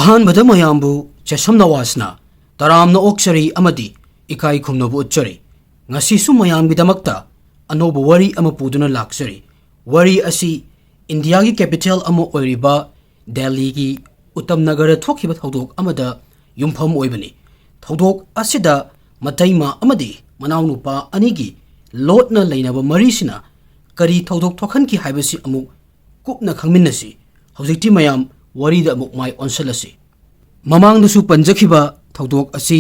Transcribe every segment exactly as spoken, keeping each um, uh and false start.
ꯑꯍꯥꯟꯕꯗ ꯃꯌꯥꯝꯕꯨ ꯆꯦꯁꯝ ꯅꯋꯥꯖꯅ ꯇꯔꯥꯝꯅ ꯑꯣꯛꯆꯔꯤ ꯑꯃꯗꯤ ꯏꯀꯥꯏ ꯈꯨꯝꯅꯕ ꯎꯠꯆꯔꯤ꯫ ꯉꯁꯤꯁꯨ ꯃꯌꯥꯝꯒꯤꯗꯃꯛꯇ ꯑꯅꯧꯕ ꯋꯥꯔꯤ ꯑꯃ ꯄꯨꯗꯨꯅ ꯂꯥꯛꯆꯔꯤ꯫ ꯋꯥꯔꯤ ꯑꯁꯤ ꯏꯟꯗꯤꯌꯥꯒꯤ ꯀꯦꯄꯤꯇꯦꯜ ꯑꯃ ꯑꯣꯏꯔꯤꯕ ꯗꯦꯜꯂꯤꯒꯤ ꯎꯠꯇꯝ ꯅꯒꯔꯗ ꯊꯣꯛꯈꯤꯕ ꯊꯧꯗꯣꯛ ꯑꯃꯗ ꯌꯨꯝꯐꯝ ꯑꯣꯏꯕꯅꯤ꯫ ꯊꯧꯗꯣꯛ ꯑꯁꯤꯗ ꯃꯇꯩꯃ ꯑꯃꯗꯤ ꯃꯅꯥꯎꯅꯨꯄꯥ ꯑꯅꯤꯒꯤ ꯂꯣꯠꯅ ꯂꯩꯅꯕ ꯃꯔꯤꯁꯤꯅ ꯀꯔꯤ ꯊꯧꯗꯣꯛ ꯊꯣꯛꯍꯟꯈꯤ ꯍꯥꯏꯕꯁꯤ ꯑꯃꯨꯛ ꯀꯨꯞꯅ ꯈꯪꯃꯤꯟꯅꯁꯤ꯫ ꯍꯧꯖꯤꯛꯇꯤ ꯃꯌꯥꯝ ꯋꯥꯔꯤꯗ ꯑꯃꯨꯛ ꯃꯥꯏ ꯑꯣꯟꯁꯤꯜꯂꯁꯤ꯫ ꯃꯃꯥꯡꯗꯁꯨ ꯄꯟꯖꯈꯤꯕ ꯊꯧꯗꯣꯛ ꯑꯁꯤ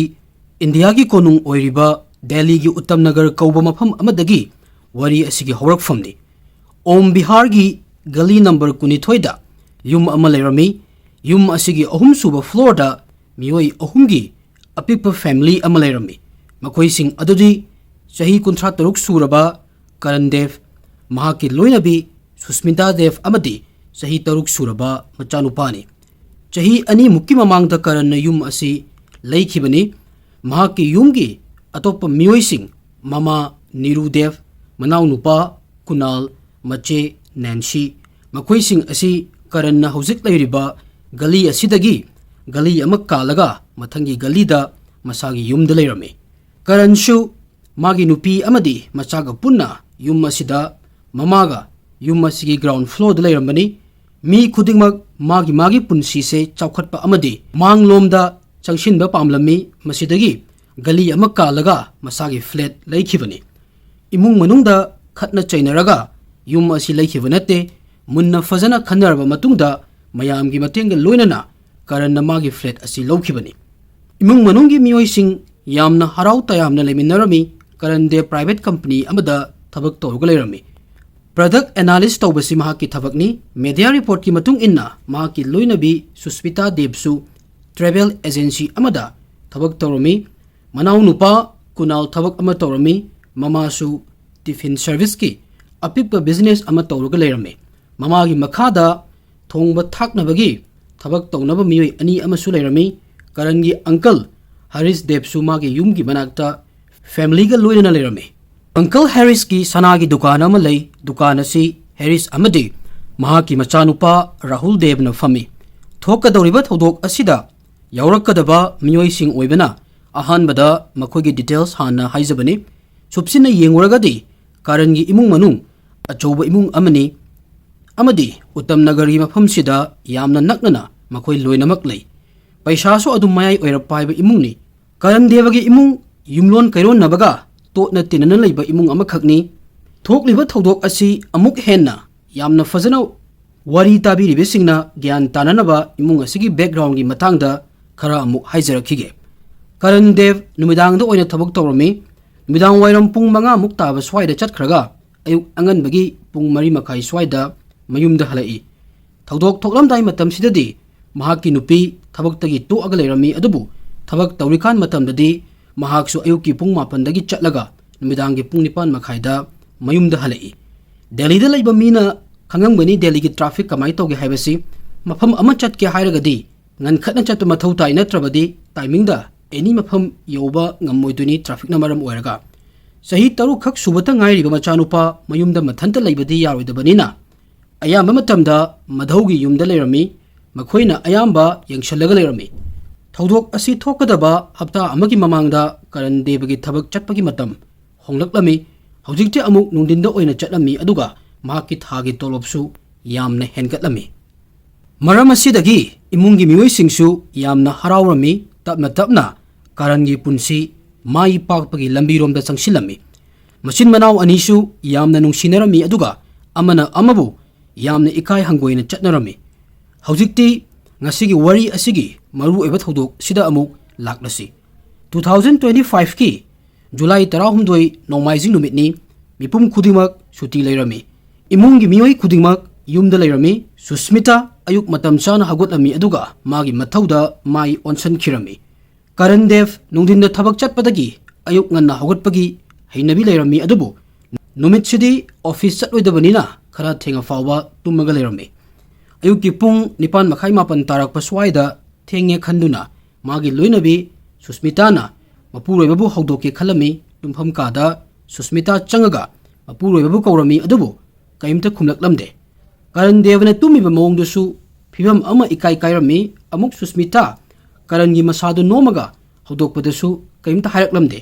ꯏꯟꯗꯤꯌꯥꯒꯤ ꯀꯣꯅꯨꯡ ꯑꯣꯏꯔꯤꯕ ꯗꯦꯜꯂꯤꯒꯤ ꯎꯠꯇꯝ ꯅꯒꯔ ꯀꯧꯕ ꯃꯐꯝ ꯑꯃꯗꯒꯤ ꯋꯥꯔꯤ ꯑꯁꯤꯒꯤ ꯍꯧꯔꯛꯐꯝꯅꯤ꯫ ꯑꯣꯝ ꯕꯤꯍꯥꯔꯒꯤ ꯒꯂꯤ ꯅꯝꯕꯔ ꯀꯨꯟꯅꯤꯊꯣꯏꯗ ꯌꯨꯝ ꯑꯃ ꯂꯩꯔꯝꯃꯤ꯫ ꯌꯨꯝ ꯑꯁꯤꯒꯤ ꯑꯍꯨꯝꯁꯨꯕ ꯐ꯭ꯂꯣꯔꯗ ꯃꯤꯑꯣꯏ ꯑꯍꯨꯝꯒꯤ ꯑꯄꯤꯛꯄ ꯐꯦꯃꯤꯂꯤ ꯑꯃ ꯂꯩꯔꯝꯃꯤ꯫ ꯃꯈꯣꯏꯁꯤꯡ ꯑꯗꯨꯗꯤ ꯆꯍꯤ ꯀꯨꯟꯊ꯭ꯔꯥ ꯇꯔꯨꯛ ꯁꯨꯔꯕ ꯀꯔꯟ ꯗꯦꯕ, ꯃꯍꯥꯛꯀꯤ ꯂꯣꯏꯅꯕꯤ ꯁꯨꯁꯃꯤꯇꯥ ꯗꯦꯕ ꯑꯃꯗꯤ ꯆꯍꯤ ꯇꯔꯨꯛ ꯁꯨꯔꯕ ꯃꯆꯥꯅꯨꯄꯥꯅꯤ꯫ ꯆꯍꯤ ꯑꯅꯤꯃꯨꯛꯀꯤ ꯃꯃꯥꯡꯗ ꯀꯔꯟꯅ ꯌꯨꯝ ꯑꯁꯤ ꯂꯩꯈꯤꯕꯅꯤ꯫ ꯃꯍꯥꯛꯀꯤ ꯌꯨꯝꯒꯤ ꯑꯇꯣꯞꯄ ꯃꯤꯑꯣꯏꯁꯤꯡ, ꯃꯃꯥ ꯅꯤꯔꯨ ꯗꯦꯕ, ꯃꯅꯥꯎꯅꯨꯄꯥ ꯀꯨꯅꯥꯜ, ꯃꯆꯦ ꯅꯦꯟꯁꯤ, ꯃꯈꯣꯏꯁꯤꯡ ꯑꯁꯤ ꯀꯔꯟꯅ ꯍꯧꯖꯤꯛ ꯂꯩꯔꯤꯕ ꯒꯂꯤ ꯑꯁꯤꯗꯒꯤ ꯒꯂꯤ ꯑꯃ ꯀꯥꯜꯂꯒ ꯃꯊꯪꯒꯤ ꯒꯂꯤꯗ ꯃꯁꯥꯒꯤ ꯌꯨꯝꯗ ꯂꯩꯔꯝꯃꯤ꯫ ꯀꯔꯟꯁꯨ ꯃꯥꯒꯤ ꯅꯨꯄꯤ ꯑꯃꯗꯤ ꯃꯆꯥꯒ ꯄꯨꯟꯅ ꯌꯨꯝ ꯑꯁꯤꯗ, ꯃꯃꯥꯒ ꯌꯨꯝ ꯑꯁꯤꯒꯤ ꯒ꯭ꯔꯥꯎꯟ ꯐ꯭ꯂꯣꯔꯗ ꯂꯩꯔꯝꯕꯅꯤ꯫ ꯃꯤ ꯈꯨꯗꯤꯡꯃꯛ ꯃꯥꯒꯤ ꯃꯥꯒꯤ ꯄꯨꯟꯁꯤꯁꯦ ꯆꯥꯎꯈꯠꯄ ꯑꯃꯗꯤ ꯃꯥꯡꯂꯣꯝꯗ ꯆꯪꯁꯤꯟꯕ ꯄꯥꯝꯂꯝꯃꯤ꯫ ꯃꯁꯤꯗꯒꯤ ꯒꯂꯤ ꯑꯃ ꯀꯥꯜꯂꯒ ꯃꯁꯥꯒꯤ ꯐ꯭ꯂꯦꯠ ꯂꯩꯈꯤꯕꯅꯤ꯫ ꯏꯃꯨꯡ ꯃꯅꯨꯡꯗ ꯈꯠꯅ ꯆꯩꯅꯔꯒ ꯌꯨꯝ ꯑꯁꯤ ꯂꯩꯈꯤꯕ ꯅꯠꯇꯦ꯫ ꯃꯨꯟꯅ ꯐꯖꯅ ꯈꯟꯅꯔꯕ ꯃꯇꯨꯡꯗ ꯃꯌꯥꯝꯒꯤ ꯃꯇꯦꯡꯒ ꯂꯣꯏꯅꯅ ꯀꯔꯟꯅ ꯃꯥꯒꯤ ꯐ꯭ꯂꯦꯠ ꯑꯁꯤ ꯂꯧꯈꯤꯕꯅꯤ꯫ ꯏꯃꯨꯡ ꯃꯅꯨꯡꯒꯤ ꯃꯤꯑꯣꯏꯁꯤꯡ ꯌꯥꯝꯅ ꯍꯔꯥꯎ ꯇꯌꯥꯝꯅ ꯂꯩꯃꯤꯟꯅꯔꯝꯃꯤ꯫ ꯀꯔꯟ ꯗꯦꯕ ꯄ꯭ꯔꯥꯏꯚꯦꯠ ꯀꯝꯄꯅꯤ ꯑꯃꯗ ꯊꯕꯛ ꯇꯧꯔꯒ ꯂꯩꯔꯝꯃꯤ꯫ ꯄ꯭ꯔꯗꯛ ꯑꯦꯅꯥꯂꯤꯁ ꯇꯧꯕꯁꯤ ꯃꯍꯥꯛꯀꯤ ꯊꯕꯛꯅꯤ꯫ ꯃꯦꯗꯤꯌꯥ ꯔꯤꯄꯣꯔꯠꯀꯤ ꯃꯇꯨꯡ ꯏꯟꯅ ꯃꯍꯥꯛꯀꯤ ꯂꯣꯏꯅꯕꯤ ꯁꯨꯁꯃꯤꯇꯥ ꯗꯦꯕꯁꯨ ꯇ꯭ꯔꯦꯚꯦꯜ ꯑꯦꯖꯦꯟꯁꯤ ꯑꯃꯗ ꯊꯕꯛ ꯇꯧꯔꯝꯃꯤ꯫ ꯃꯅꯥꯎꯅꯨꯄꯥ ꯀꯨꯅꯥꯜ ꯊꯕꯛ ꯑꯃ ꯇꯧꯔꯝꯃꯤ꯫ ꯃꯃꯥꯁꯨ ꯇꯤꯐꯤꯟ ꯁꯔꯚꯤꯁꯀꯤ ꯑꯄꯤꯛꯄ ꯕꯤꯖꯤꯅꯦꯁ ꯑꯃ ꯇꯧꯔꯒ ꯂꯩꯔꯝꯃꯤ꯫ ꯃꯃꯥꯒꯤ ꯃꯈꯥꯗ ꯊꯣꯡꯕ ꯊꯥꯛꯅꯕꯒꯤ ꯊꯕꯛ ꯇꯧꯅꯕ ꯃꯤꯑꯣꯏ ꯑꯅꯤ ꯑꯃꯁꯨ ꯂꯩꯔꯝꯃꯤ꯫ ꯀꯔꯟꯒꯤ ꯑꯪꯀꯜ ꯍꯔꯤꯁ ꯗꯦꯕꯁꯨ ꯃꯥꯒꯤ ꯌꯨꯝꯒꯤ ꯃꯅꯥꯛꯇ ꯐꯦꯃꯤꯂꯤꯒ ꯂꯣꯏꯅꯅ ꯂꯩꯔꯝꯃꯤ꯫ ꯑꯪꯀꯜ ꯍꯦꯔꯤꯁꯀꯤ ꯁꯅꯥꯒꯤ ꯗꯨꯀꯥꯟ ꯑꯃ ꯂꯩ꯫ ꯗꯨꯀꯥꯟ ꯑꯁꯤ ꯍꯦꯔꯤꯁ ꯑꯃꯗꯤ ꯃꯍꯥꯛꯀꯤ ꯃꯆꯥꯅꯨꯄꯥ ꯔꯥꯍꯨꯜ ꯗꯦꯕꯅ ꯐꯝꯃꯤ꯫ ꯊꯣꯛꯀꯗꯧꯔꯤꯕ ꯊꯧꯗꯣꯛ ꯑꯁꯤꯗ ꯌꯥꯎꯔꯛꯀꯗꯕ ꯃꯤꯑꯣꯏꯁꯤꯡ ꯑꯣꯏꯕꯅ ꯑꯍꯥꯟꯕꯗ ꯃꯈꯣꯏꯒꯤ details ꯍꯥꯟꯅ ꯍꯥꯏꯖꯕꯅꯤ꯫ ꯁꯨꯞꯁꯤꯟꯅ ꯌꯦꯡꯂꯨꯔꯒꯗꯤ ꯀꯔꯟꯒꯤ ꯏꯃꯨꯡ ꯃꯅꯨꯡ ꯑꯆꯧꯕ ꯏꯃꯨꯡ ꯑꯃꯅꯤ ꯑꯃꯗꯤ ꯎꯠꯇꯝ ꯅꯒꯔꯒꯤ ꯃꯐꯝꯁꯤꯗ ꯌꯥꯝꯅ ꯅꯛꯅꯅ ꯃꯈꯣꯏ ꯂꯣꯏꯅꯃꯛ ꯂꯩ꯫ ꯄꯩꯁꯥꯁꯨ ꯑꯗꯨꯝ ꯃꯌꯥꯏ ꯑꯣꯏꯔꯞ ꯄꯥꯏꯕ ꯏꯃꯨꯡꯅꯤ꯫ ꯀꯔꯟ ꯗꯦꯕꯒꯤ ꯏꯃꯨꯡ ꯌꯨꯝꯂꯣꯟ ꯀꯩꯔꯣꯟꯅꯕꯒ ꯇꯣꯠꯅ ꯇꯤꯟꯅꯅ ꯂꯩꯕ ꯏꯃꯨꯡ ꯑꯃꯈꯛꯅꯤ꯫ ꯊꯣꯛꯂꯤꯕ ꯊꯧꯗꯣꯛ ꯑꯁꯤ ꯑꯃꯨꯛ ꯍꯦꯟꯅ ꯌꯥꯝꯅ ꯐꯖꯅ ꯋꯥꯔꯤ ꯇꯥꯕꯤꯔꯤꯕꯁꯤꯡꯅ ꯒ꯭ꯌꯥꯟ ꯇꯥꯅꯅꯕ ꯏꯃꯨꯡ ꯑꯁꯤꯒꯤ backgroundꯒꯤ ꯃꯇꯥꯡꯗ ꯈꯔ ꯑꯃꯨꯛ ꯍꯥꯏꯖꯔꯛꯈꯤꯒꯦ꯫ ꯀꯔꯟ ꯗꯦꯕ ꯅꯨꯃꯤꯗꯥꯡꯗ ꯑꯣꯏꯅ ꯊꯕꯛ ꯇꯧꯔꯝꯃꯤ꯫ ꯅꯨꯃꯤꯗꯥꯡ ꯋꯥꯏꯔꯝ ꯄꯨꯡ ꯃꯉꯥꯃꯨꯛ ꯇꯥꯕ ꯁ꯭ꯋꯥꯏꯗ ꯆꯠꯈ꯭ꯔꯒ ꯑꯌꯨꯛ ꯑꯉꯟꯕꯒꯤ ꯄꯨꯡ ꯃꯔꯤ ꯃꯈꯥꯏ ꯁ꯭ꯋꯥꯏꯗ ꯃꯌꯨꯝꯗ ꯍꯜꯂꯛꯏ꯫ ꯊꯧꯗꯣꯛ ꯊꯣꯛꯂꯝꯗꯥꯏ ꯃꯇꯝꯁꯤꯗꯗꯤ ꯃꯍꯥꯛꯀꯤ ꯅꯨꯄꯤ ꯊꯕꯛꯇꯒꯤ ꯇꯣꯛꯑꯒ ꯂꯩꯔꯝꯃꯤ, ꯑꯗꯨꯕꯨ ꯊꯕꯛ ꯇꯧꯔꯤꯀꯥꯟ ꯃꯇꯝꯗꯗꯤ ꯃꯍꯥꯛꯁꯨ ꯑꯌꯨꯛꯀꯤ ꯄꯨꯡ ꯃꯥꯄꯟꯗꯒꯤ ꯆꯠꯂꯒ ꯅꯨꯃꯤꯗꯥꯡꯒꯤ ꯄꯨꯡ ꯅꯤꯄꯥꯟ ꯃꯈꯥꯏꯗ ꯃꯌꯨꯝꯗ ꯍꯜꯂꯛꯏ꯫ ꯗꯦꯜꯂꯤꯗ ꯂꯩꯕ ꯃꯤꯅ ꯈꯪꯉꯝꯒꯅꯤ ꯗꯦꯜꯂꯤꯒꯤ traffic ꯀꯃꯥꯏꯅ ꯇꯧꯒꯦ ꯍꯥꯏꯕꯁꯤ꯫ ꯃꯐꯝ ꯑꯃ ꯆꯠꯀꯦ ꯍꯥꯏꯔꯒꯗꯤ ꯉꯟꯈꯠꯅ ꯆꯠꯄ ꯃꯊꯧ ꯇꯥꯏ, ꯅꯠꯇ꯭ꯔꯕꯗꯤ timingꯗ any ꯃꯐꯝ ꯌꯧꯕ ꯉꯝꯃꯣꯏꯗꯣꯏꯅꯤ trafficꯅ ꯃꯔꯝ ꯑꯣꯏꯔꯒ꯫ ꯆꯍꯤ ꯇꯔꯨꯛꯈꯛ ꯁꯨꯕꯇ ꯉꯥꯏꯔꯤꯕ ꯃꯆꯥꯅꯨꯄꯥ ꯃꯌꯨꯝꯗ ꯃꯊꯟꯇ ꯂꯩꯕꯗꯤ ꯌꯥꯔꯣꯏꯗꯕꯅꯤꯅ ꯑꯌꯥꯝꯕ ꯃꯇꯝꯗ ꯃꯙꯧꯒꯤ ꯌꯨꯝꯗ ꯂꯩꯔꯝꯃꯤ꯫ ꯃꯈꯣꯏꯅ ꯑꯌꯥꯝꯕ ꯌꯦꯡꯁꯤꯜꯂꯒ ꯂꯩꯔꯝꯃꯤ꯫ ꯊꯧꯗꯣꯛ ꯑꯁꯤ ꯊꯣꯛꯀꯗꯕ ꯍꯞꯇꯥ ꯑꯃꯒꯤ ꯃꯃꯥꯡꯗ ꯀꯔꯟ ꯗꯦꯕꯒꯤ ꯊꯕꯛ ꯆꯠꯄꯒꯤ ꯃꯇꯝ ꯍꯣꯡꯂꯛꯂꯝꯃꯤ꯫ ꯍꯧꯖꯤꯛꯇꯤ ꯑꯃꯨꯛ ꯅꯨꯡꯊꯤꯟꯗ ꯑꯣꯏꯅ ꯆꯠꯂꯝꯃꯤ, ꯑꯗꯨꯒ ꯃꯍꯥꯛꯀꯤ ꯊꯥꯒꯤ ꯇꯣꯂꯣꯞꯁꯨ ꯌꯥꯝꯅ ꯍꯦꯟꯒꯠꯂꯝꯃꯤ꯫ ꯃꯔꯝ ꯑꯁꯤꯗꯒꯤ ꯏꯃꯨꯡꯒꯤ ꯃꯤꯑꯣꯏꯁꯤꯡꯁꯨ ꯌꯥꯝꯅ ꯍꯔꯥꯎꯔꯝꯃꯤ꯫ ꯇꯞꯅ ꯇꯞꯅ ꯀꯔꯟꯒꯤ ꯄꯨꯟꯁꯤ ꯃꯥꯏ ꯄꯥꯛꯄꯒꯤ ꯂꯝꯕꯤꯔꯣꯝꯗ ꯆꯪꯁꯤꯜꯂꯝꯃꯤ꯫ ꯃꯆꯤꯟ ꯃꯅꯥꯎ ꯑꯅꯤꯁꯨ ꯌꯥꯝꯅ ꯅꯨꯡꯁꯤꯅꯔꯝꯃꯤ, ꯑꯗꯨꯒ ꯑꯃꯅ ꯑꯃꯕꯨ ꯌꯥꯝꯅ ꯏꯀꯥꯏ ꯍꯪꯒꯣꯏꯅ ꯆꯠꯅꯔꯝꯃꯤ꯫ ꯍꯧꯖꯤꯛꯇꯤ ꯉꯁꯤꯒꯤ ꯋꯥꯔꯤ ꯑꯁꯤꯒꯤ ꯃꯔꯨꯑꯣꯏꯕ ꯊꯧꯗꯣꯛꯁꯤꯗ ꯑꯃꯨꯛ ꯂꯥꯛꯂꯁꯤ꯫ Two thousand twenty fiveꯀꯤ July ꯇꯔꯥꯍꯨꯝꯗꯣꯏ ꯅꯣꯡꯃꯥꯏꯖꯤꯡ ꯅꯨꯃꯤꯠꯅꯤ꯫ ꯃꯤꯄꯨꯝ ꯈꯨꯗꯤꯡꯃꯛ ꯁꯨꯇꯤ ꯂꯩꯔꯝꯃꯤ꯫ ꯏꯃꯨꯡꯒꯤ ꯃꯤꯑꯣꯏ ꯈꯨꯗꯤꯡꯃꯛ ꯌꯨꯝꯗ ꯂꯩꯔꯝꯃꯤ꯫ ꯁꯨꯁꯃꯤꯇꯥ ꯑꯌꯨꯛ ꯃꯇꯝ ꯆꯥꯅ ꯍꯧꯒꯠꯂꯝꯃꯤ, ꯑꯗꯨꯒ ꯃꯥꯒꯤ ꯃꯊꯧꯗ ꯃꯥꯏ ꯑꯣꯟꯁꯤꯟꯈꯤꯔꯝꯃꯤ꯫ ꯀꯔꯟ ꯗꯦꯕ ꯅꯨꯡꯊꯤꯟꯗ ꯊꯕꯛ ꯆꯠꯄꯗꯒꯤ ꯑꯌꯨꯛ ꯉꯟꯅ ꯍꯧꯒꯠꯄꯒꯤ ꯍꯩꯅꯕꯤ ꯂꯩꯔꯝꯃꯤ, ꯑꯗꯨꯕꯨ ꯅꯨꯃꯤꯠꯁꯤꯗꯤ office ꯆꯠꯂꯣꯏꯗꯕꯅꯤꯅ ꯈꯔ ꯊꯦꯡꯉ ꯐꯥꯎꯕ ꯇꯨꯝꯃꯒ ꯂꯩꯔꯝꯃꯤ꯫ ꯑꯌꯨꯛꯀꯤ ꯄꯨꯡ ꯅꯤꯄꯥꯟ ꯃꯈꯥꯏ, ꯃꯥꯄꯟ ꯇꯥꯔꯛꯄ ꯁ꯭ꯋꯥꯏꯗ ꯊꯦꯡꯉꯦ ꯈꯟꯗꯨꯅ ꯃꯥꯒꯤ ꯂꯣꯏꯅꯕꯤ ꯁꯨꯁꯃꯤꯇꯥꯅ ꯃꯄꯨꯔꯣꯏꯕꯕꯨ ꯍꯧꯗꯣꯛꯀꯦ ꯈꯜꯂꯝꯃꯤ꯫ ꯇꯨꯝꯐꯝ ꯀꯥꯗ ꯁꯨꯁꯃꯤꯇꯥ ꯆꯪꯉꯒ ꯃꯄꯨꯔꯣꯏꯕꯕꯨ ꯀꯧꯔꯝꯃꯤ, ꯑꯗꯨꯕꯨ ꯀꯔꯤꯝꯇ ꯈꯨꯝꯂꯛꯂꯝꯗꯦ꯫ ꯀꯔꯟ ꯗꯦꯕꯅ ꯇꯨꯝꯃꯤꯕ ꯃꯑꯣꯡꯗꯨꯁꯨ ꯐꯤꯕꯝ ꯑꯃ ꯏꯀꯥꯏ ꯀꯥꯏꯔꯝꯃꯤ꯫ ꯑꯃꯨꯛ ꯁꯨꯁꯃꯤꯇꯥ ꯀꯔꯟꯒꯤ ꯃꯁꯥꯗꯨ ꯅꯣꯝꯃꯒ ꯍꯧꯗꯣꯛꯄꯗꯁꯨ ꯀꯔꯤꯝꯇ ꯍꯥꯏꯔꯛꯂꯝꯗꯦ꯫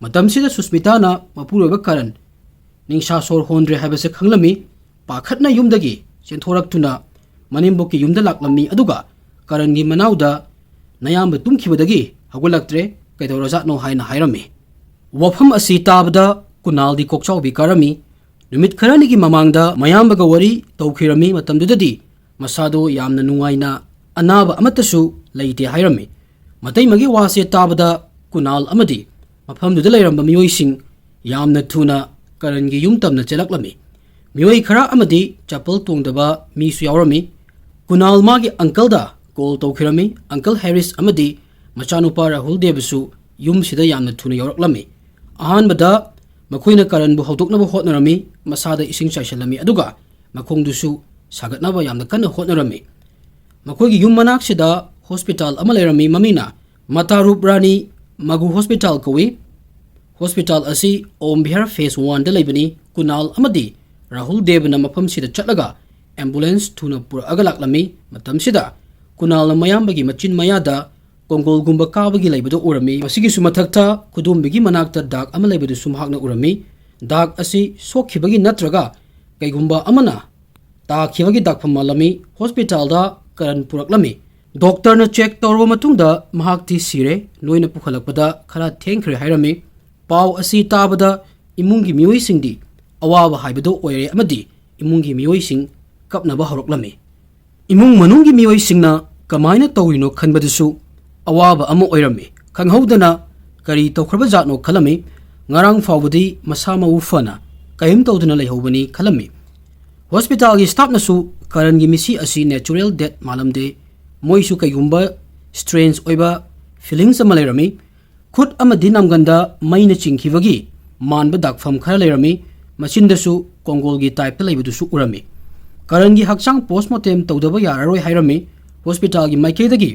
ꯃꯇꯝꯁꯤꯗ ꯁꯨꯁꯃꯤꯇꯥꯅ ꯃꯄꯨꯔꯣꯏꯕ ꯀꯔꯟ ꯅꯤꯡꯁꯥ ꯁꯣꯔ ꯍꯣꯟꯗ꯭ꯔꯦ ꯍꯥꯏꯕꯁꯦ ꯈꯪꯂꯝꯃꯤ꯫ ꯄꯥꯈꯠꯅ ꯌꯨꯝꯗꯒꯤ ꯆꯦꯟꯊꯣꯔꯛꯇꯨꯅ ꯃꯅꯦꯝꯕꯣꯛꯀꯤ ꯌꯨꯝꯗ ꯂꯥꯛꯂꯝꯃꯤ꯫ ꯑꯗꯨꯒ ꯀꯔꯟꯒꯤ ꯃꯅꯥꯎꯗ ꯅꯌꯥꯝꯕ ꯇꯨꯝꯈꯤꯕꯗꯒꯤ ꯍꯧꯒꯠꯂꯛꯇ꯭ꯔꯦ, ꯀꯩꯗꯧꯔꯖꯥꯠꯅꯣ ꯍꯥꯏꯅ ꯍꯥꯏꯔꯝꯃꯤ꯫ ꯋꯥꯐꯝ ꯑꯁꯤ ꯇꯥꯕꯗ ꯀꯨꯅꯥꯜꯗꯤ ꯀꯣꯛꯆꯥꯎꯕꯤ ꯀꯥꯔꯝꯃꯤ꯫ ꯅꯨꯃꯤꯠ ꯈꯔꯅꯤꯒꯤ ꯃꯃꯥꯡꯗ ꯃꯌꯥꯝꯕꯒ ꯋꯥꯔꯤ ꯇꯧꯈꯤꯔꯝꯃꯤ꯫ ꯃꯇꯝꯗꯨꯗꯗꯤ ꯃꯁꯥꯗꯣ ꯌꯥꯝꯅ ꯅꯨꯡꯉꯥꯏꯅ, ꯑꯅꯥꯕ ꯑꯃꯠꯇꯁꯨ ꯂꯩꯇꯦ ꯍꯥꯏꯔꯝꯃꯤ꯫ ꯃꯇꯩꯃꯒꯤ ꯋꯥꯁꯦ ꯇꯥꯕꯗ ꯀꯨꯅꯥꯜ ꯑꯃꯗꯤ ꯃꯐꯝꯗꯨꯗ ꯂꯩꯔꯝꯕ ꯃꯤꯑꯣꯏꯁꯤꯡ ꯌꯥꯝꯅ ꯊꯨꯅ ꯀꯔꯟꯒꯤ ꯌꯨꯝ ꯇꯝꯅ ꯆꯦꯜꯂꯛꯂꯝꯃꯤ꯫ ꯃꯤꯑꯣꯏ ꯈꯔ ꯑꯃꯗꯤ ꯆꯄꯜ ꯇꯣꯡꯗꯕ ꯃꯤꯁꯨ ꯌꯥꯎꯔꯝꯃꯤ꯫ ꯀꯨꯅꯥꯜ ꯃꯥꯒꯤ ꯑꯪꯀꯜꯗ ꯀꯣꯜ ꯇꯧꯈꯤꯔꯝꯃꯤ꯫ ꯑꯪꯀꯜ ꯍꯦꯔꯤꯁ ꯑꯃꯗꯤ ꯃꯆꯥꯅꯨꯄꯥ ꯔꯥꯍꯨꯜ ꯗꯦꯕꯁꯨ ꯌꯨꯝꯁꯤꯗ ꯌꯥꯝꯅ ꯊꯨꯅ ꯌꯧꯔꯛꯂꯝꯃꯤ꯫ ꯑꯍꯥꯟꯕꯗ ꯃꯈꯣꯏꯅ ꯀꯔꯟꯕꯨ ꯍꯧꯗꯣꯛꯅꯕ ꯍꯣꯠꯅꯔꯝꯃꯤ, ꯃꯁꯥꯗ ꯏꯁꯤꯡ ꯆꯥꯏꯁꯤꯜꯂꯝꯃꯤ, ꯑꯗꯨꯒ ꯃꯈꯣꯡꯗꯨꯁꯨ ꯁꯥꯒꯠꯅꯕ ꯌꯥꯝꯅ ꯀꯟꯅ ꯍꯣꯠꯅꯔꯝꯃꯤ꯫ ꯃꯈꯣꯏꯒꯤ ꯌꯨꯝ ꯃꯅꯥꯛꯁꯤꯗ ꯍꯣꯁꯄꯤꯇꯥꯜ ꯑꯃ ꯂꯩꯔꯝꯃꯤ, ꯃꯃꯤꯡꯅ ꯃꯇꯥꯔꯨꯞ ꯔꯥꯅꯤ ꯃꯒꯨ ꯍꯣꯁꯄꯤꯇꯥꯜ ꯀꯧꯏ꯫ ꯍꯣꯁꯄꯤꯇꯥꯜ ꯑꯁꯤ ꯑꯣꯝ ꯕꯤꯍꯥꯔ ꯐꯦꯁ ꯋꯥꯟꯗ ꯂꯩꯕꯅꯤ꯫ ꯀꯨꯅꯥꯜ ꯑꯃꯗꯤ ꯔꯥꯍꯨꯜ ꯗꯦꯕꯅ ꯃꯐꯝꯁꯤꯗ ꯆꯠꯂꯒ ꯑꯦꯝꯕꯨꯂꯦꯟꯁ ꯊꯨꯅ ꯄꯨꯔꯛꯑꯒ ꯂꯥꯛꯂꯝꯃꯤ꯫ ꯃꯇꯝꯁꯤꯗ ꯀꯨꯅꯥꯜꯅ ꯃꯌꯥꯝꯕꯒꯤ ꯃꯆꯤꯟ ꯃꯌꯥꯗ ꯀꯣꯡꯒꯣꯜꯒꯨꯝꯕ ꯀꯥꯕꯒꯤ ꯂꯩꯕꯗꯨ ꯎꯔꯝꯃꯤ꯫ ꯃꯁꯤꯒꯤꯁꯨ ꯃꯊꯛꯇ ꯈꯨꯗꯣꯝꯕꯤꯒꯤ ꯃꯅꯥꯛꯇ ꯗꯥꯛ ꯑꯃ ꯂꯩꯕꯗꯨꯁꯨ ꯃꯍꯥꯛꯅ ꯎꯔꯝꯃꯤ꯫ ꯗꯥꯛ ꯑꯁꯤ ꯁꯣꯛꯈꯤꯕꯒꯤ ꯅꯠꯇ꯭ꯔꯒ ꯀꯩꯒꯨꯝꯕ ꯑꯃꯅ ꯇꯥꯈꯤꯕꯒꯤ ꯗꯥꯛꯐꯝ ꯃꯥꯜꯂꯝꯃꯤ꯫ ꯍꯣꯁꯄꯤꯇꯥꯜꯗ ꯀꯔꯟ ꯄꯨꯔꯛꯂꯝꯃꯤ꯫ ꯗꯣꯛꯇꯔꯅ ꯆꯦꯛ ꯇꯧꯔꯕ ꯃꯇꯨꯡꯗ ꯃꯍꯥꯛꯇꯤ ꯁꯤꯔꯦ, ꯅꯣꯏꯅ ꯄꯨꯈꯠꯂꯛꯄꯗ ꯈꯔ ꯊꯦꯡꯈ꯭ꯔꯦ ꯍꯥꯏꯔꯝꯃꯤ꯫ ꯄꯥꯎ ꯑꯁꯤ ꯇꯥꯕꯗ ꯏꯃꯨꯡꯒꯤ ꯃꯤꯑꯣꯏꯁꯤꯡꯗꯤ ꯑꯋꯥꯕ ꯍꯥꯏꯕꯗꯨ ꯑꯣꯏꯔꯦ ꯑꯃꯗꯤ ꯏꯃꯨꯡꯒꯤ ꯃꯤꯑꯣꯏꯁꯤꯡ ꯀꯞꯅꯕ ꯍꯧꯔꯛꯂꯝꯃꯤ꯫ ꯏꯃꯨꯡ ꯃꯅꯨꯡꯒꯤ ꯃꯤꯑꯣꯏꯁꯤꯡꯅ ꯀꯃꯥꯏꯅ ꯇꯧꯔꯤꯅꯣ ꯈꯟꯕꯗꯨꯁꯨ ꯑꯋꯥꯕ ꯑꯃ ꯑꯣꯏꯔꯝꯃꯤ꯫ ꯈꯪꯍꯧꯗꯅ ꯀꯔꯤ ꯇꯧꯈ꯭ꯔꯕ ꯖꯥꯠꯅꯣ ꯈꯜꯂꯝꯃꯤ꯫ ꯉꯔꯥꯡ ꯐꯥꯎꯕꯗꯤ ꯃꯁꯥ ꯃꯎ ꯐꯅ ꯀꯔꯤꯝ ꯇꯧꯗꯅ ꯂꯩꯍꯧꯕꯅꯤ ꯈꯜꯂꯝꯃꯤ꯫ ꯍꯣꯁꯄꯤꯇꯥꯜꯒꯤ ꯁ꯭ꯇꯥꯐꯅꯁꯨ ꯀꯔꯟꯒꯤ ꯃꯤꯁꯤ ꯑꯁꯤ ꯅꯦꯆꯔꯦꯜ ꯗꯦꯠ ꯃꯥꯜꯂꯝꯗꯦ, ꯃꯣꯏꯁꯨ ꯀꯩꯒꯨꯝꯕ ꯁ꯭ꯇ꯭ꯔꯦꯟꯖ ꯑꯣꯏꯕ ꯐꯤꯂꯤꯡꯁ ꯑꯃ ꯂꯩꯔꯝꯃꯤ꯫ ꯈꯨꯠ ꯑꯃꯗꯤ ꯅꯥꯡꯒꯟꯗ ꯃꯩꯅ ꯆꯤꯡꯈꯤꯕꯒꯤ ꯃꯥꯟꯕ ꯗꯥꯛꯐꯝ ꯈꯔ ꯂꯩꯔꯝꯃꯤ꯫ ꯃꯆꯤꯟꯗꯁꯨ ꯀꯣꯡꯒꯣꯜꯒꯤ ꯇꯥꯏꯞꯇ ꯂꯩꯕꯗꯨꯁꯨ ꯎꯔꯝꯃꯤ꯫ ꯀꯔꯟꯒꯤ ꯍꯛꯆꯥꯡ ꯄꯣꯁꯃꯣꯔꯇꯦꯝ ꯇꯧꯗꯕ ꯌꯥꯔꯔꯣꯏ ꯍꯥꯏꯔꯝꯃꯤ꯫ ꯍꯣꯁꯄꯤꯇꯥꯜꯒꯤ ꯃꯥꯏꯀꯩꯗꯒꯤ